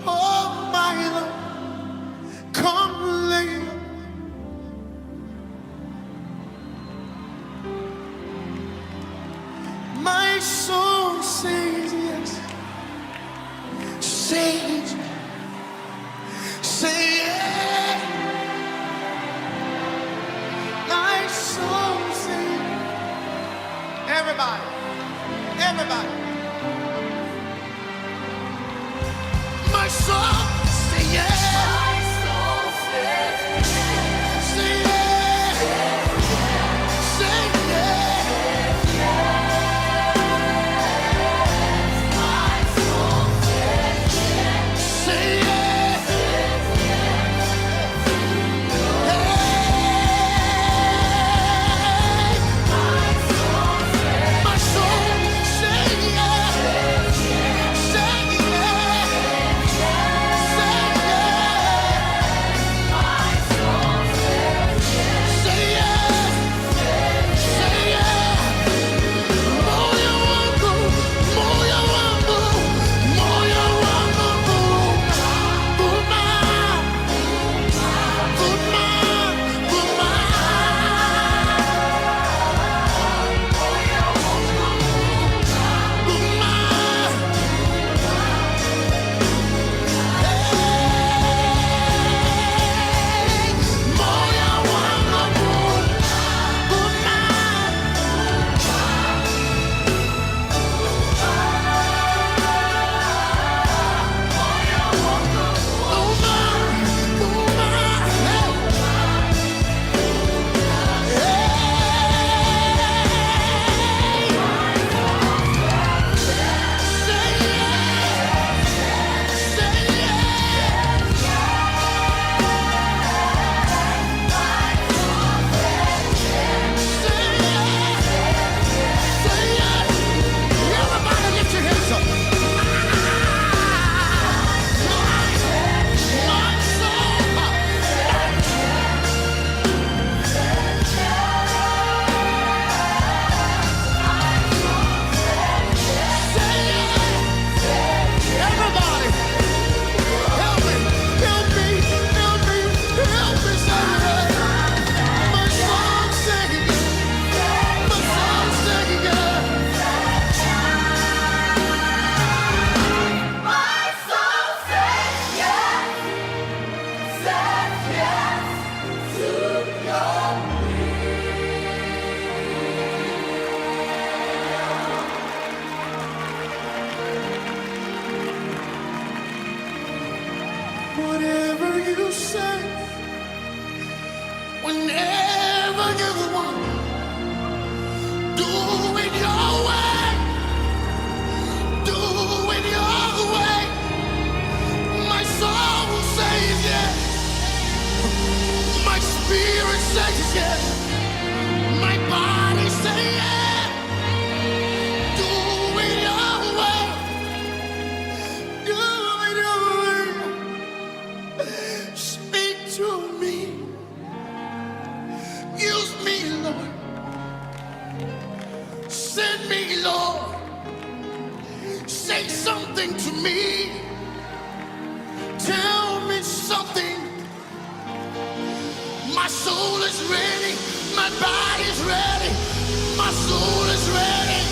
Oh, my Lord, come lay. My soul says yes, says, say yes. My soul says, everybody, everybody. My soul say yes. My soul says yes. Say yes. Say yes. My soul says yes. Say yes. Hey. My soul says My soul say yes. Say yes. you say, whenever you want, do it your way. Do it your way. My soul says yes. My spirit says yes. My body says yes. Do it your way. Do it your way. Speak to me. Use me, Lord. Send me, Lord. Say something to me. Tell me something. My soul is ready. My body's ready. My soul is ready.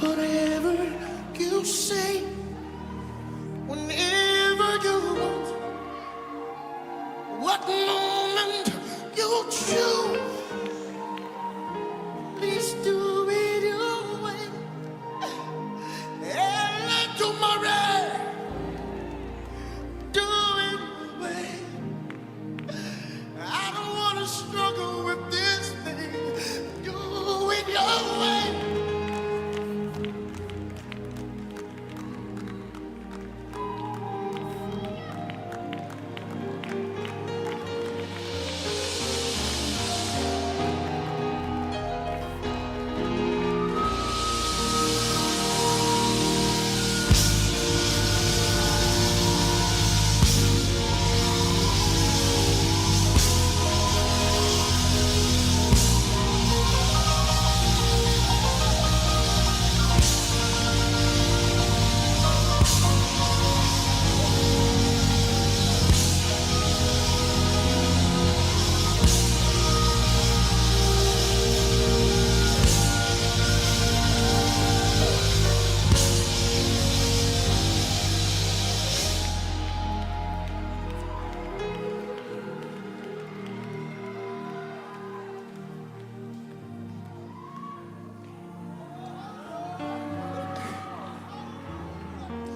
Whatever you say, whenever you want, what moment you choose, please do it your way. And tomorrow, do it your way. I don't want to struggle with this thing. Do it your way.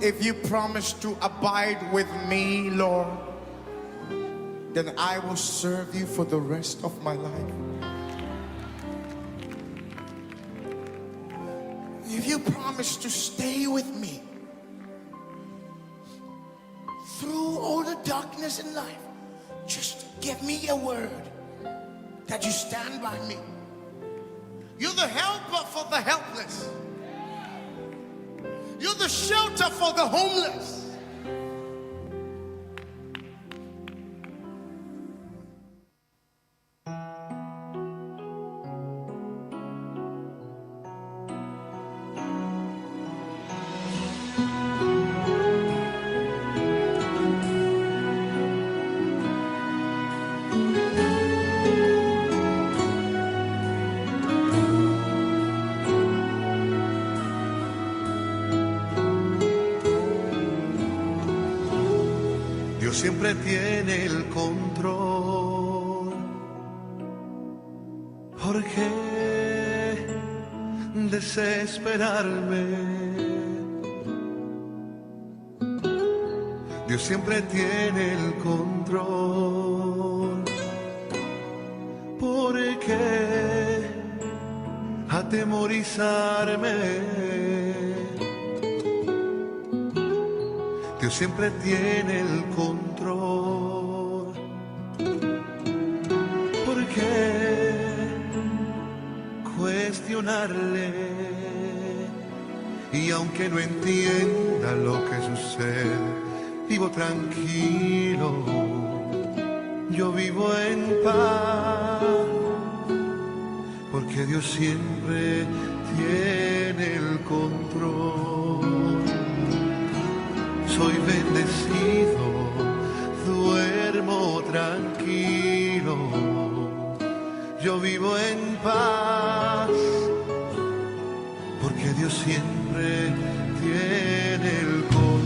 If you promise to abide with me, Lord, then I will serve you for the rest of my life. If you promise to stay with me through all the darkness in life, just give me a word that you stand by me. You're the helper for the helpless. You're the shelter for the homeless. Dios siempre tiene el control. ¿Por qué desesperarme? Dios siempre tiene el control. ¿Por qué atemorizarme? Dios siempre tiene el control. ¿Por qué cuestionarle? Y aunque no entienda lo que sucede, vivo tranquilo. Yo vivo en paz. Porque Dios siempre tiene el control. Soy bendecido, duermo tranquilo. Yo vivo en paz, porque Dios siempre tiene el control.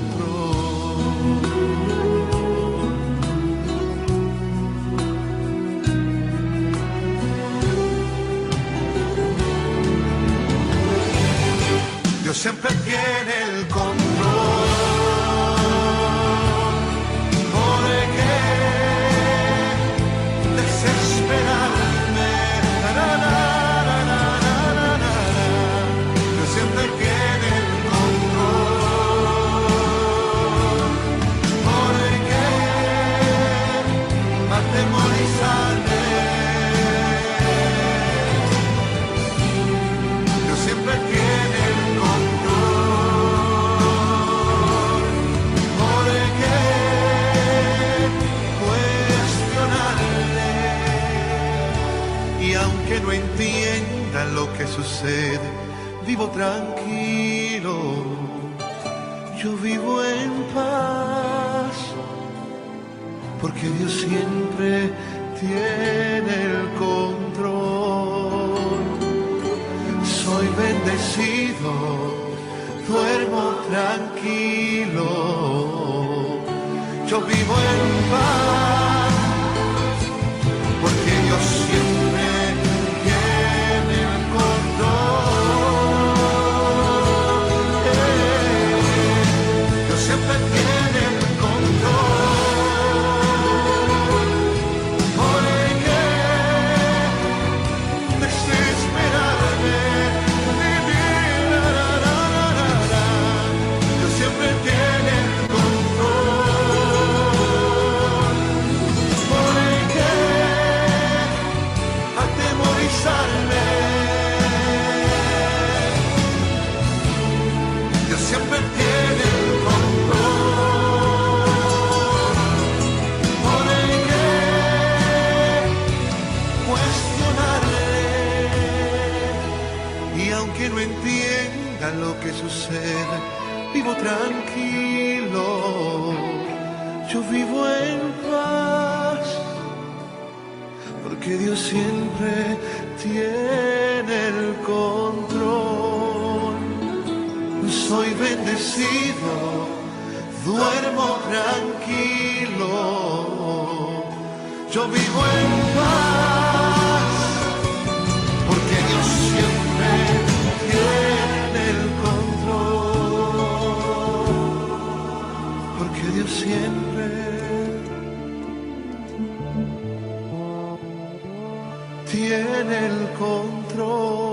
Dios siempre tiene el control. ¿Por qué desesperarme? Na, na, na, na, na, na, na, na. Dios siempre tiene el control. ¿Por qué atemorizarme? Dios siempre tiene el control. ¿Por qué cuestionarle? Y aunque no entienda lo que sucede, vivo tranquilo. Yo vivo en paz, porque Dios siempre tiene el control. Soy bendecido, duermo tranquilo. Yo vivo en paz, porque Dios siempre tiene el control. Dios siempre tiene el control. ¿Por qué desesperarme? Na, na, na, na, na. Dios siempre tiene el control. ¿Por qué atemorizarme? Dios siempre tiene el control. ¿Por qué cuestionarle? Y aunque no entienda lo que sucede, vivo tranquilo. Yo vivo en paz, porque Dios siempre tiene el control. Soy bendecido, duermo tranquilo. Yo vivo en paz, porque Dios siempre tiene el control. Porque Dios siempre tiene el control.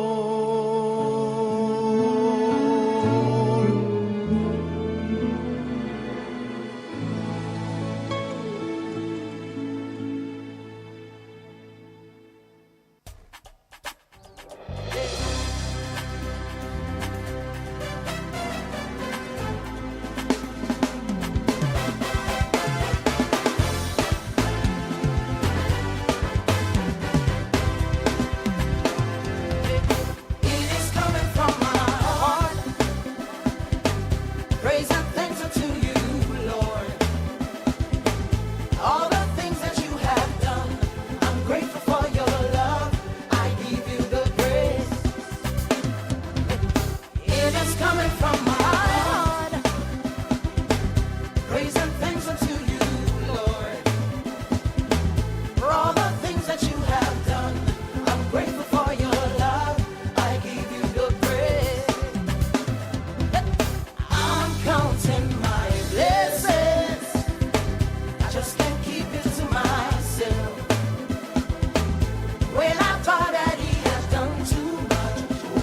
It is coming from my heart. Praise and thanks unto you, Lord. All the things that you have done, I'm grateful for your love. I give you the praise. It is coming from my heart. Praise and thanks unto you, Lord. For all the things that you have done, I'm grateful for your love. I give you the praise. I'm counting my blessings. I just can't keep it to myself. When I thought that he has done too much,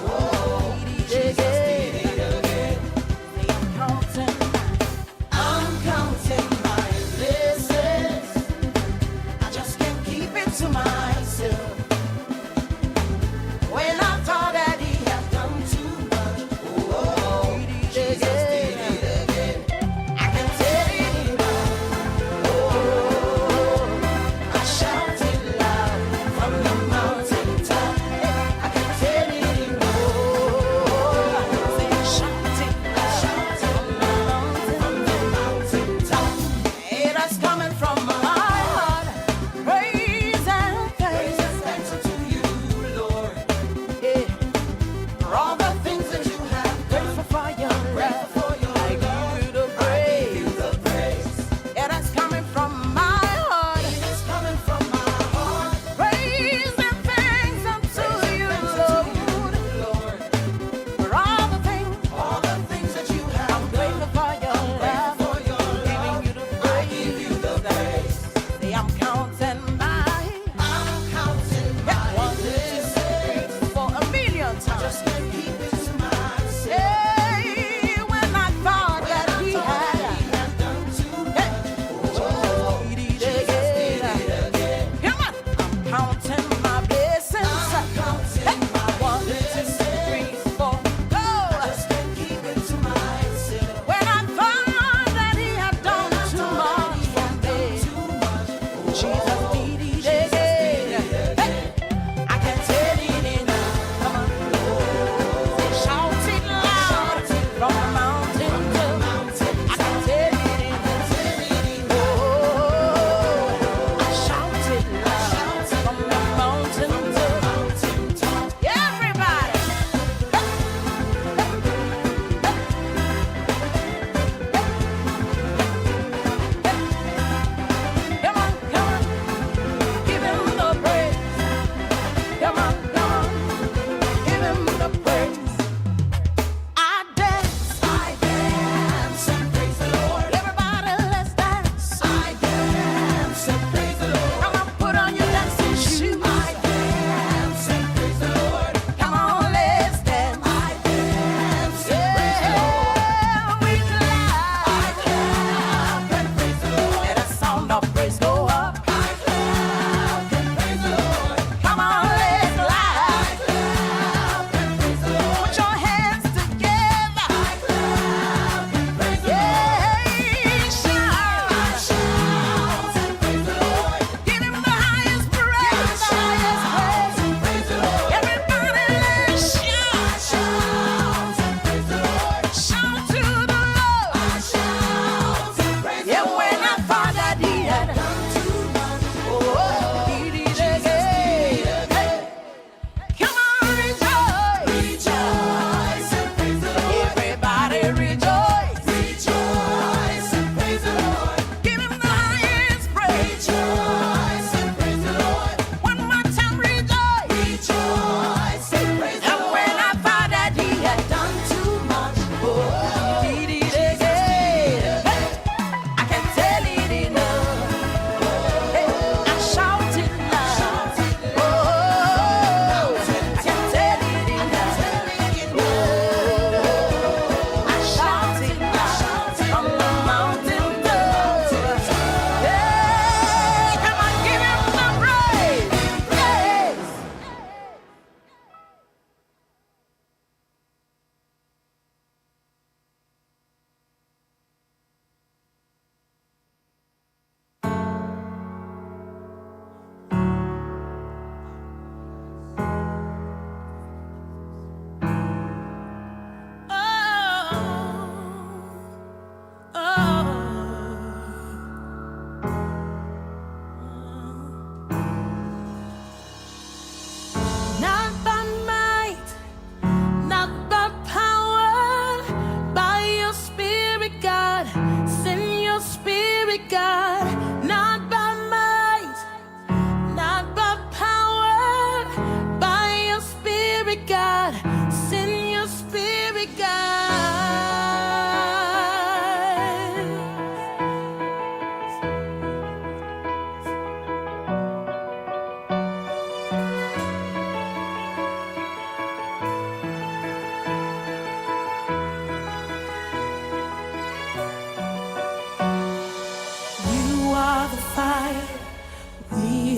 oh, Jesus did it again. I'm counting, I'm counting my blessings. I just can't keep it to myself. When I thought that he has done too much, oh, Jesus did it again. I can tell it oh, I shout it loud from the mountain top. I can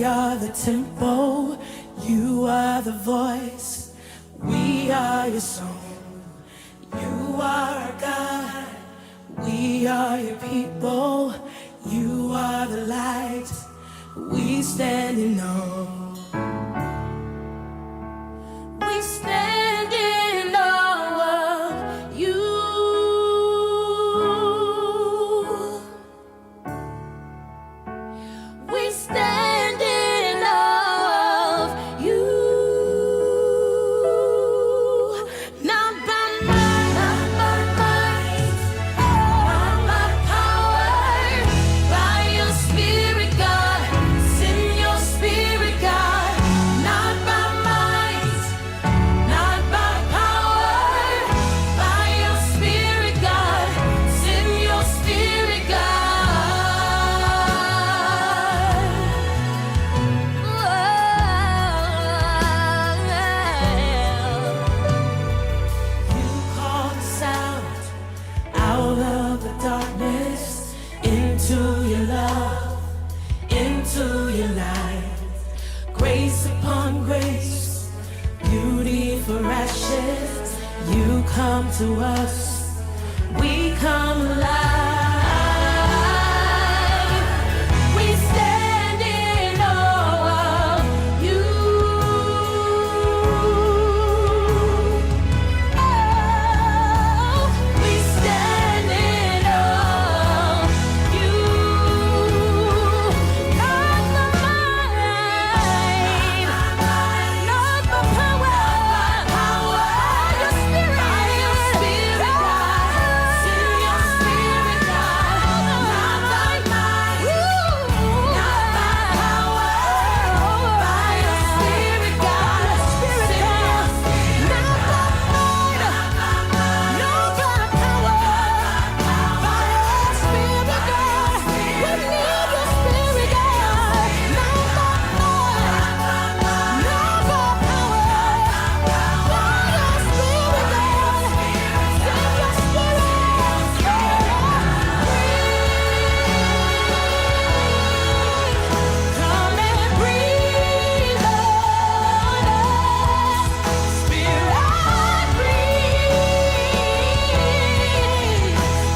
are the temple, you are the voice, we are your song. You are our God, we are your people, you are the light, we stand in awe. We stand in awe of you. We stand in awe of you. Not by might, not by might, not by power, by your spirit, God. Send your spirit, God. Not by might, not by power, by your spirit, God. Send your spirit, God. You called us out, out of the darkness, into your love, into your light. Grace upon grace, beauty for ashes. You come to us, we come alive. We stand in awe of you. Oh, we stand in awe of you. Not by might, not by power, your spirit, your spirit, God. Send your spirit, God. Not by might, not by power, by your spirit, God. Spirit, God. Not by might, not by power, by your spirit, God. We need your spirit, God. Not by might, not by power, by your spirit, God. Send your spirit. Come and breathe on us, Spirit, breathe.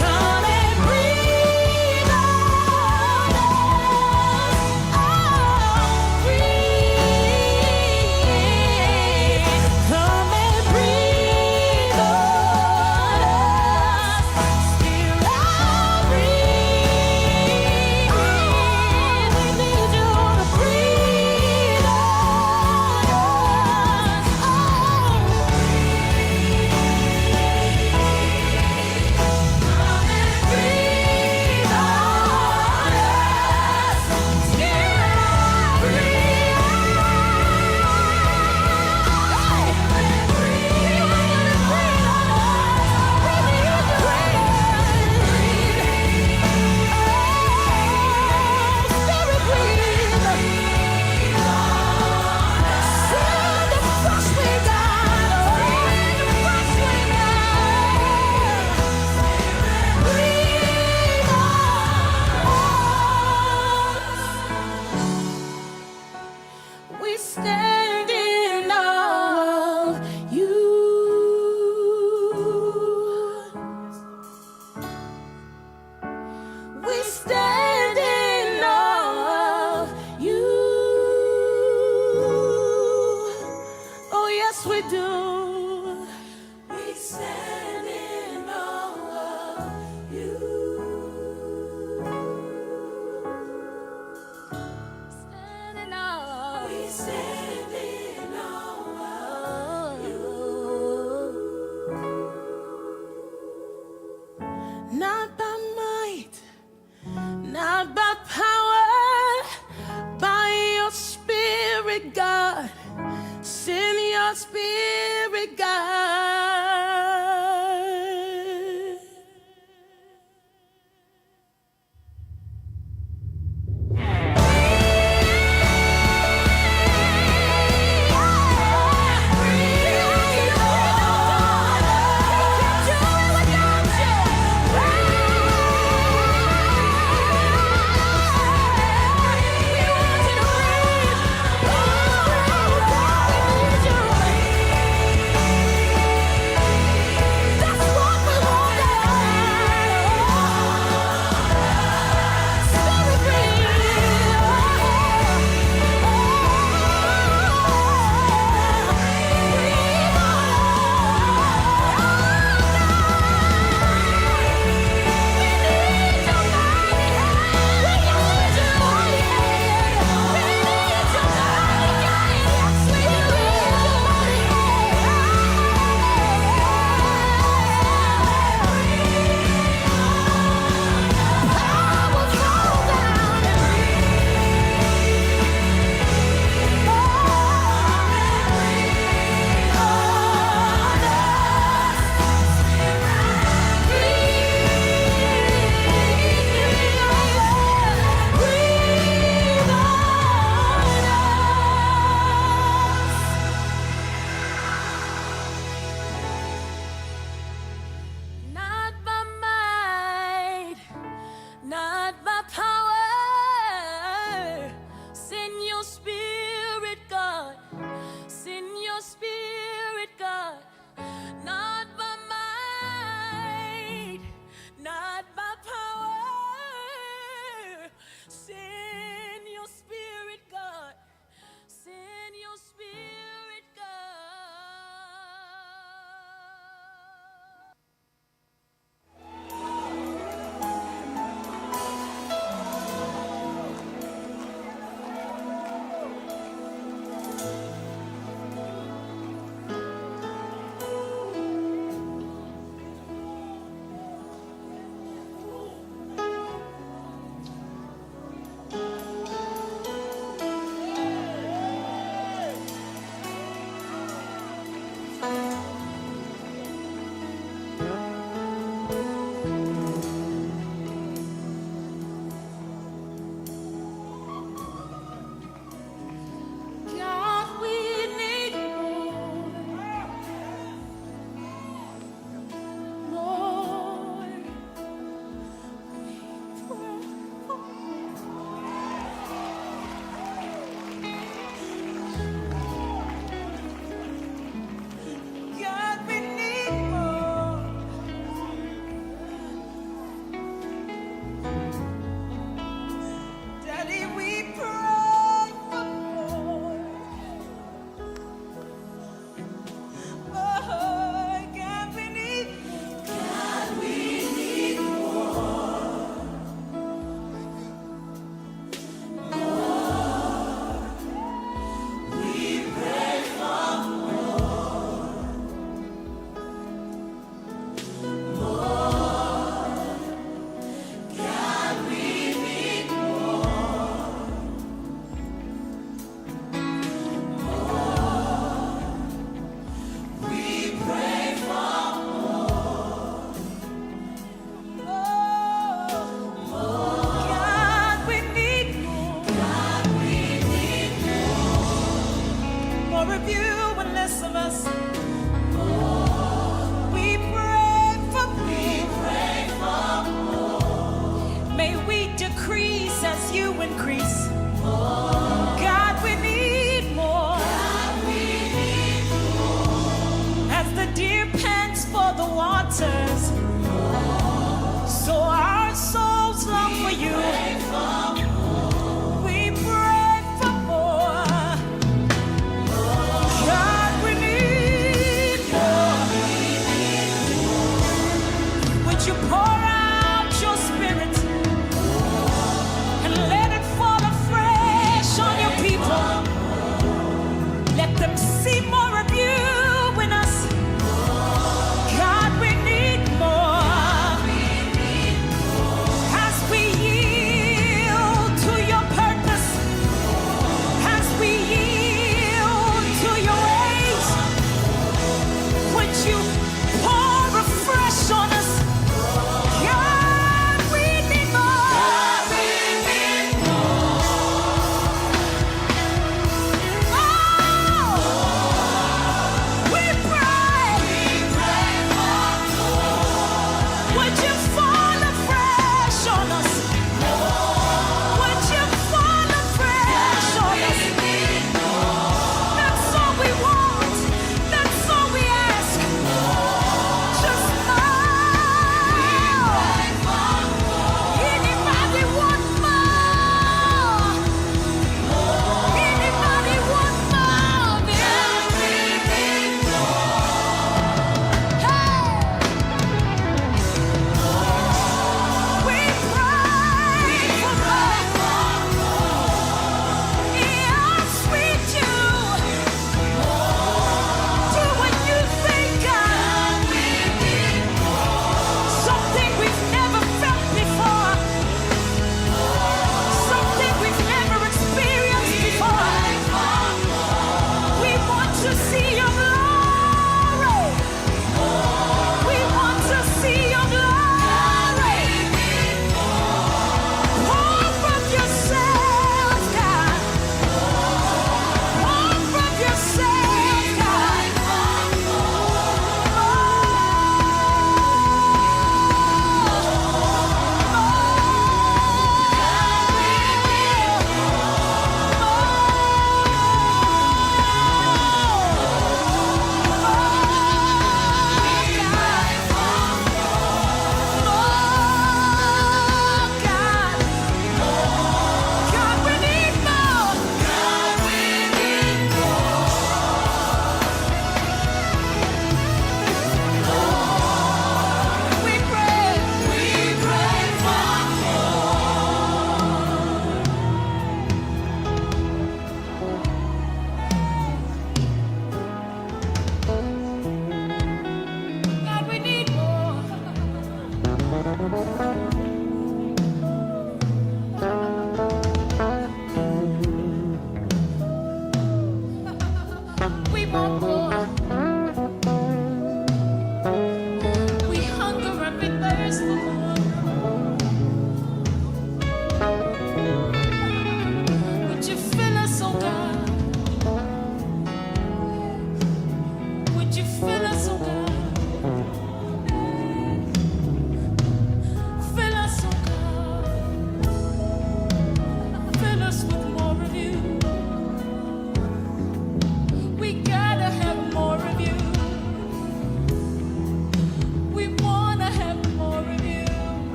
Come and breathe on us, oh, breathe. Come and breathe on us, Spirit, breathe. We need you to breathe on us, oh, breathe on us, Spirit, We stand in awe of you. We stand in awe of you. Oh, yes, we do. We stand in awe of you. Stand in awe. We stand in awe of you. Not by might, not by power, by your spirit, God. Send your spirit, God.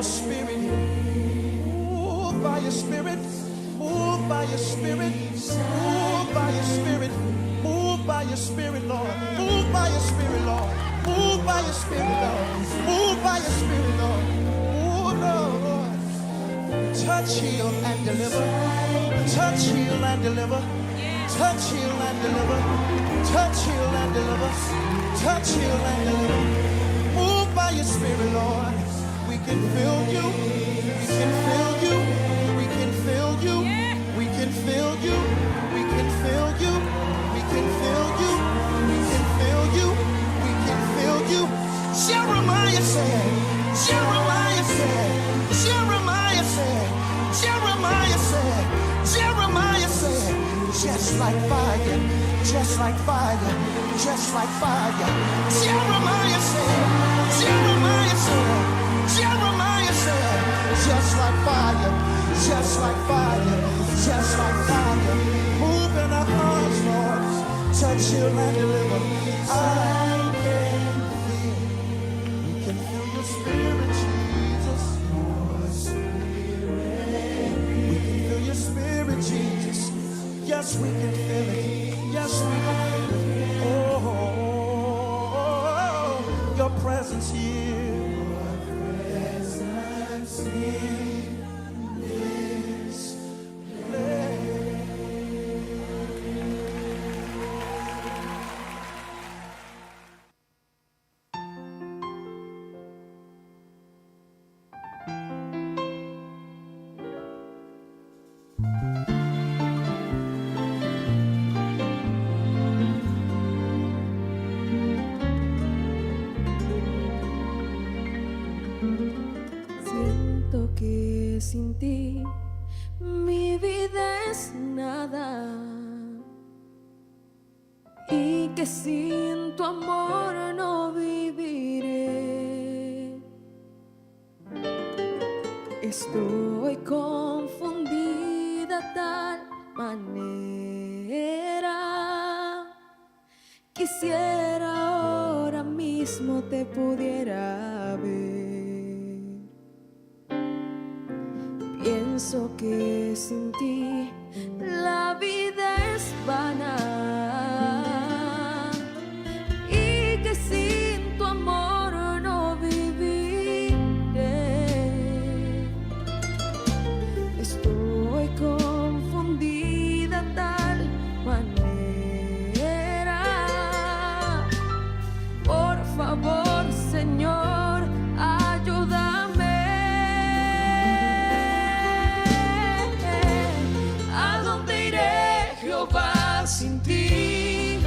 your spirit. Move by your spirit. Move by your spirit. Move by your spirit. Move by your spirit, Lord. Move by your spirit, Lord. Move by your spirit, Lord. Move by your spirit, Lord. Move, Lord. Touch, heal, and deliver. Touch, heal, and deliver. Touch, heal, and deliver. Touch, heal, and deliver. Touch, heal, and deliver. Move by your spirit, Lord. We can feel you. We can feel you. We can feel you. We can feel you. We can feel you. We can feel you. We can feel you. We can feel you. Jeremiah said, Jeremiah said, Jeremiah said, Jeremiah said, Jeremiah said, just like fire, just like fire, just like fire. Jeremiah said, Jeremiah said, Jeremiah said, just like fire, just like fire, just like fire. Move in our hearts, Lord. Touch, heal, and deliver. I can feel. We can feel your spirit, Jesus. We can feel your spirit, Jesus. Yes, we can feel it. Yes, we can feel it. Oh, your presence here. Presence in this place. Siento que sin ti mi vida es nada y que sin tu amor no viviré. Estoy confundida tal manera. Quisiera ahora mismo te pudiera ver. Pienso que sin ti la vida es vana y que sin tu amor no viviré. Estoy confundida tal manera. Por favor, Señor, ayúdame. ¿A dónde iré, Jehová, sin ti?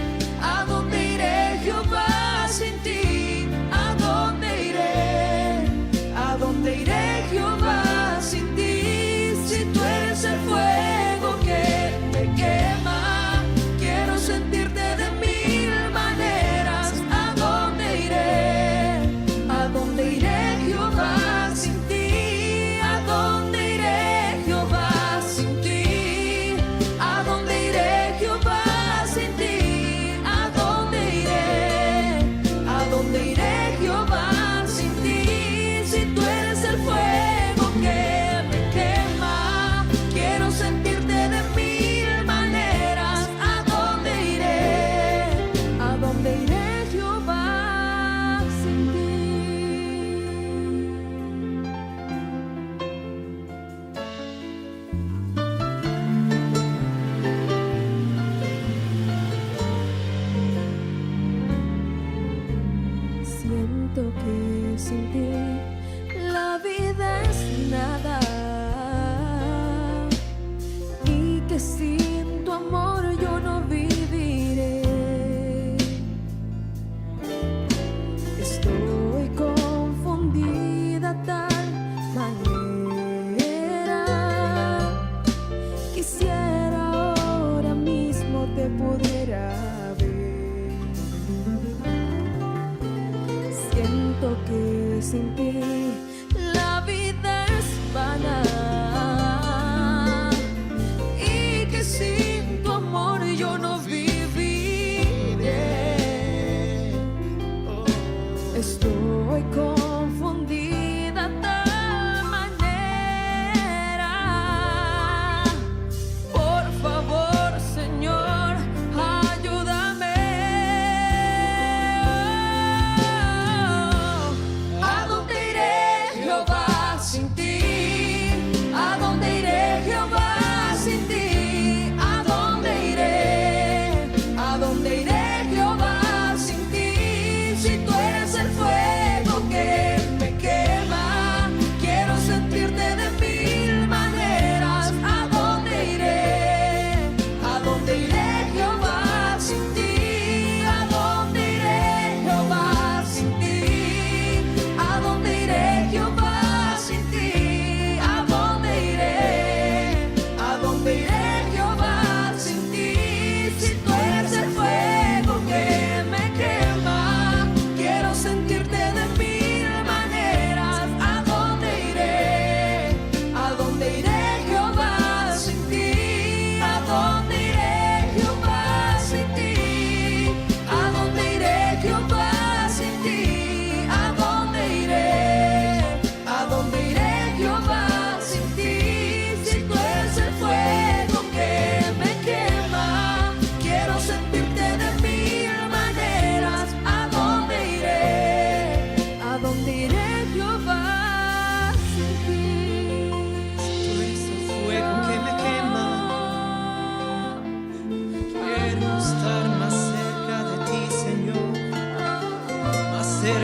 ¿A dónde iré, Jehová, sin ti? ¿A dónde iré? ¿A dónde iré, Jehová, sin ti? Si tú eres el fuego que me quema, quiero sentirte de mil maneras. ¿A dónde iré? ¿A dónde iré, Jehová, sin ti? ¿A dónde iré, Jehová, sin ti? ¿A dónde iré, Jehová, sin ti? ¿A dónde iré? ¿A dónde iré, Jehová, sin ti? Si tú eres el fuego que me quema, quiero sentirte de mil maneras. ¿A dónde iré? ¿A dónde iré, Jehová, sin ti? Siento que sin ti la vida es nada y que sin tu amor yo no viviré. Estoy confundida tal manera. Quisiera ahora mismo te pudiera ver. Siento que sin ti la vida es vana y que sin tu amor yo no viviré. Estoy confundida tal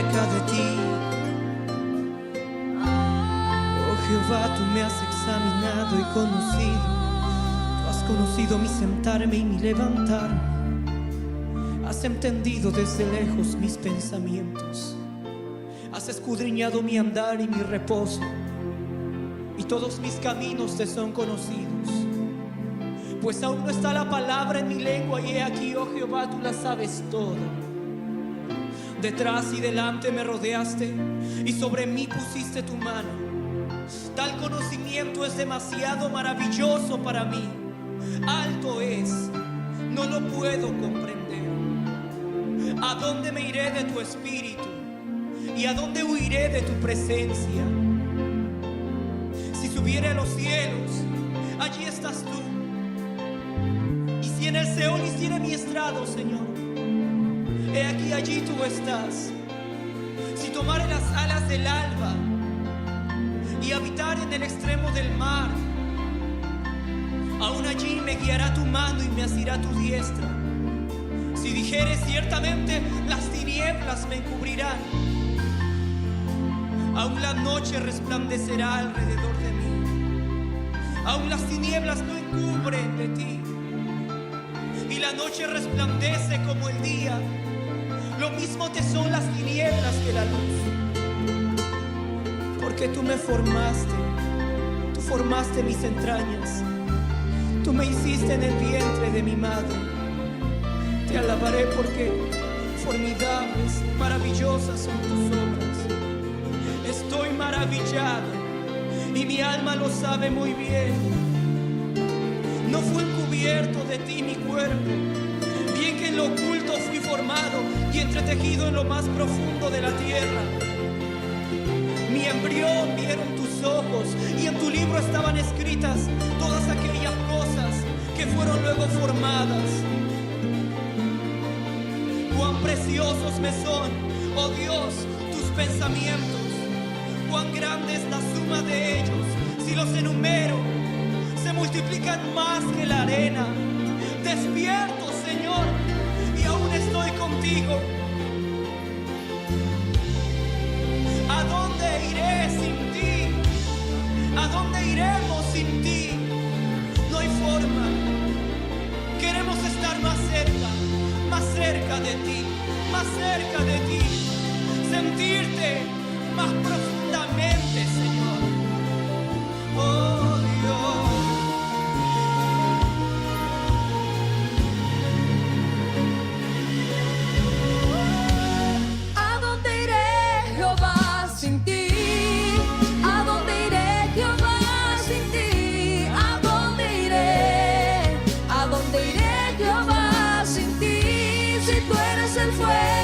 cerca de ti. Oh Jehová, tú me has examinado y conocido. Tú has conocido mi sentarme y mi levantarme. Has entendido desde lejos mis pensamientos. Has escudriñado mi andar y mi reposo. Y todos mis caminos te son conocidos. Pues aún no está la palabra en mi lengua y he aquí, oh Jehová, tú la sabes toda. Detrás y delante me rodeaste y sobre mí pusiste tu mano. Tal conocimiento es demasiado maravilloso para mí. Alto es, no lo puedo comprender. ¿A dónde me iré de tu espíritu? ¿Y a dónde huiré de tu presencia? Si subiere a los cielos, allí estás tú. Y si en el Seol hiciere mi estrado, Señor, he aquí allí tú estás. Si tomare las alas del alba y habitar en el extremo del mar, aún allí me guiará tu mano y me asirá tu diestra. Si dijere ciertamente, las tinieblas me encubrirán. Aún la noche resplandecerá alrededor de mí. Aún las tinieblas no encubren de ti. Y la noche resplandece como el día. Lo mismo te son las tinieblas que la luz. Porque tú me formaste, tú formaste mis entrañas. Tú me hiciste en el vientre de mi madre. Te alabaré porque formidables, maravillosas son tus obras. Estoy maravillado y mi alma lo sabe muy bien. No fue encubierto de ti mi cuerpo, bien que en lo oculto fui formado y entretejido en lo más profundo de la tierra. Mi embrión vieron tus ojos y en tu libro estaban escritas todas aquellas cosas que fueron luego formadas. Cuán preciosos me son, oh Dios, tus pensamientos. Cuán grande es la suma de ellos. Si los enumero, se multiplican más que la arena. Despierto, Señor, y aún estoy contigo. ¿A dónde iré sin ti? ¿A dónde iremos sin ti? No hay forma. Queremos estar más cerca, más cerca de ti, más cerca de ti. Sentirte más profundamente, Señor. Oh Dios. ¿A dónde iré, Jehová, sin ti? ¿A dónde iré, Jehová, sin ti? ¿A dónde iré? ¿A dónde iré, Jehová, sin ti? Si tú eres el fuego.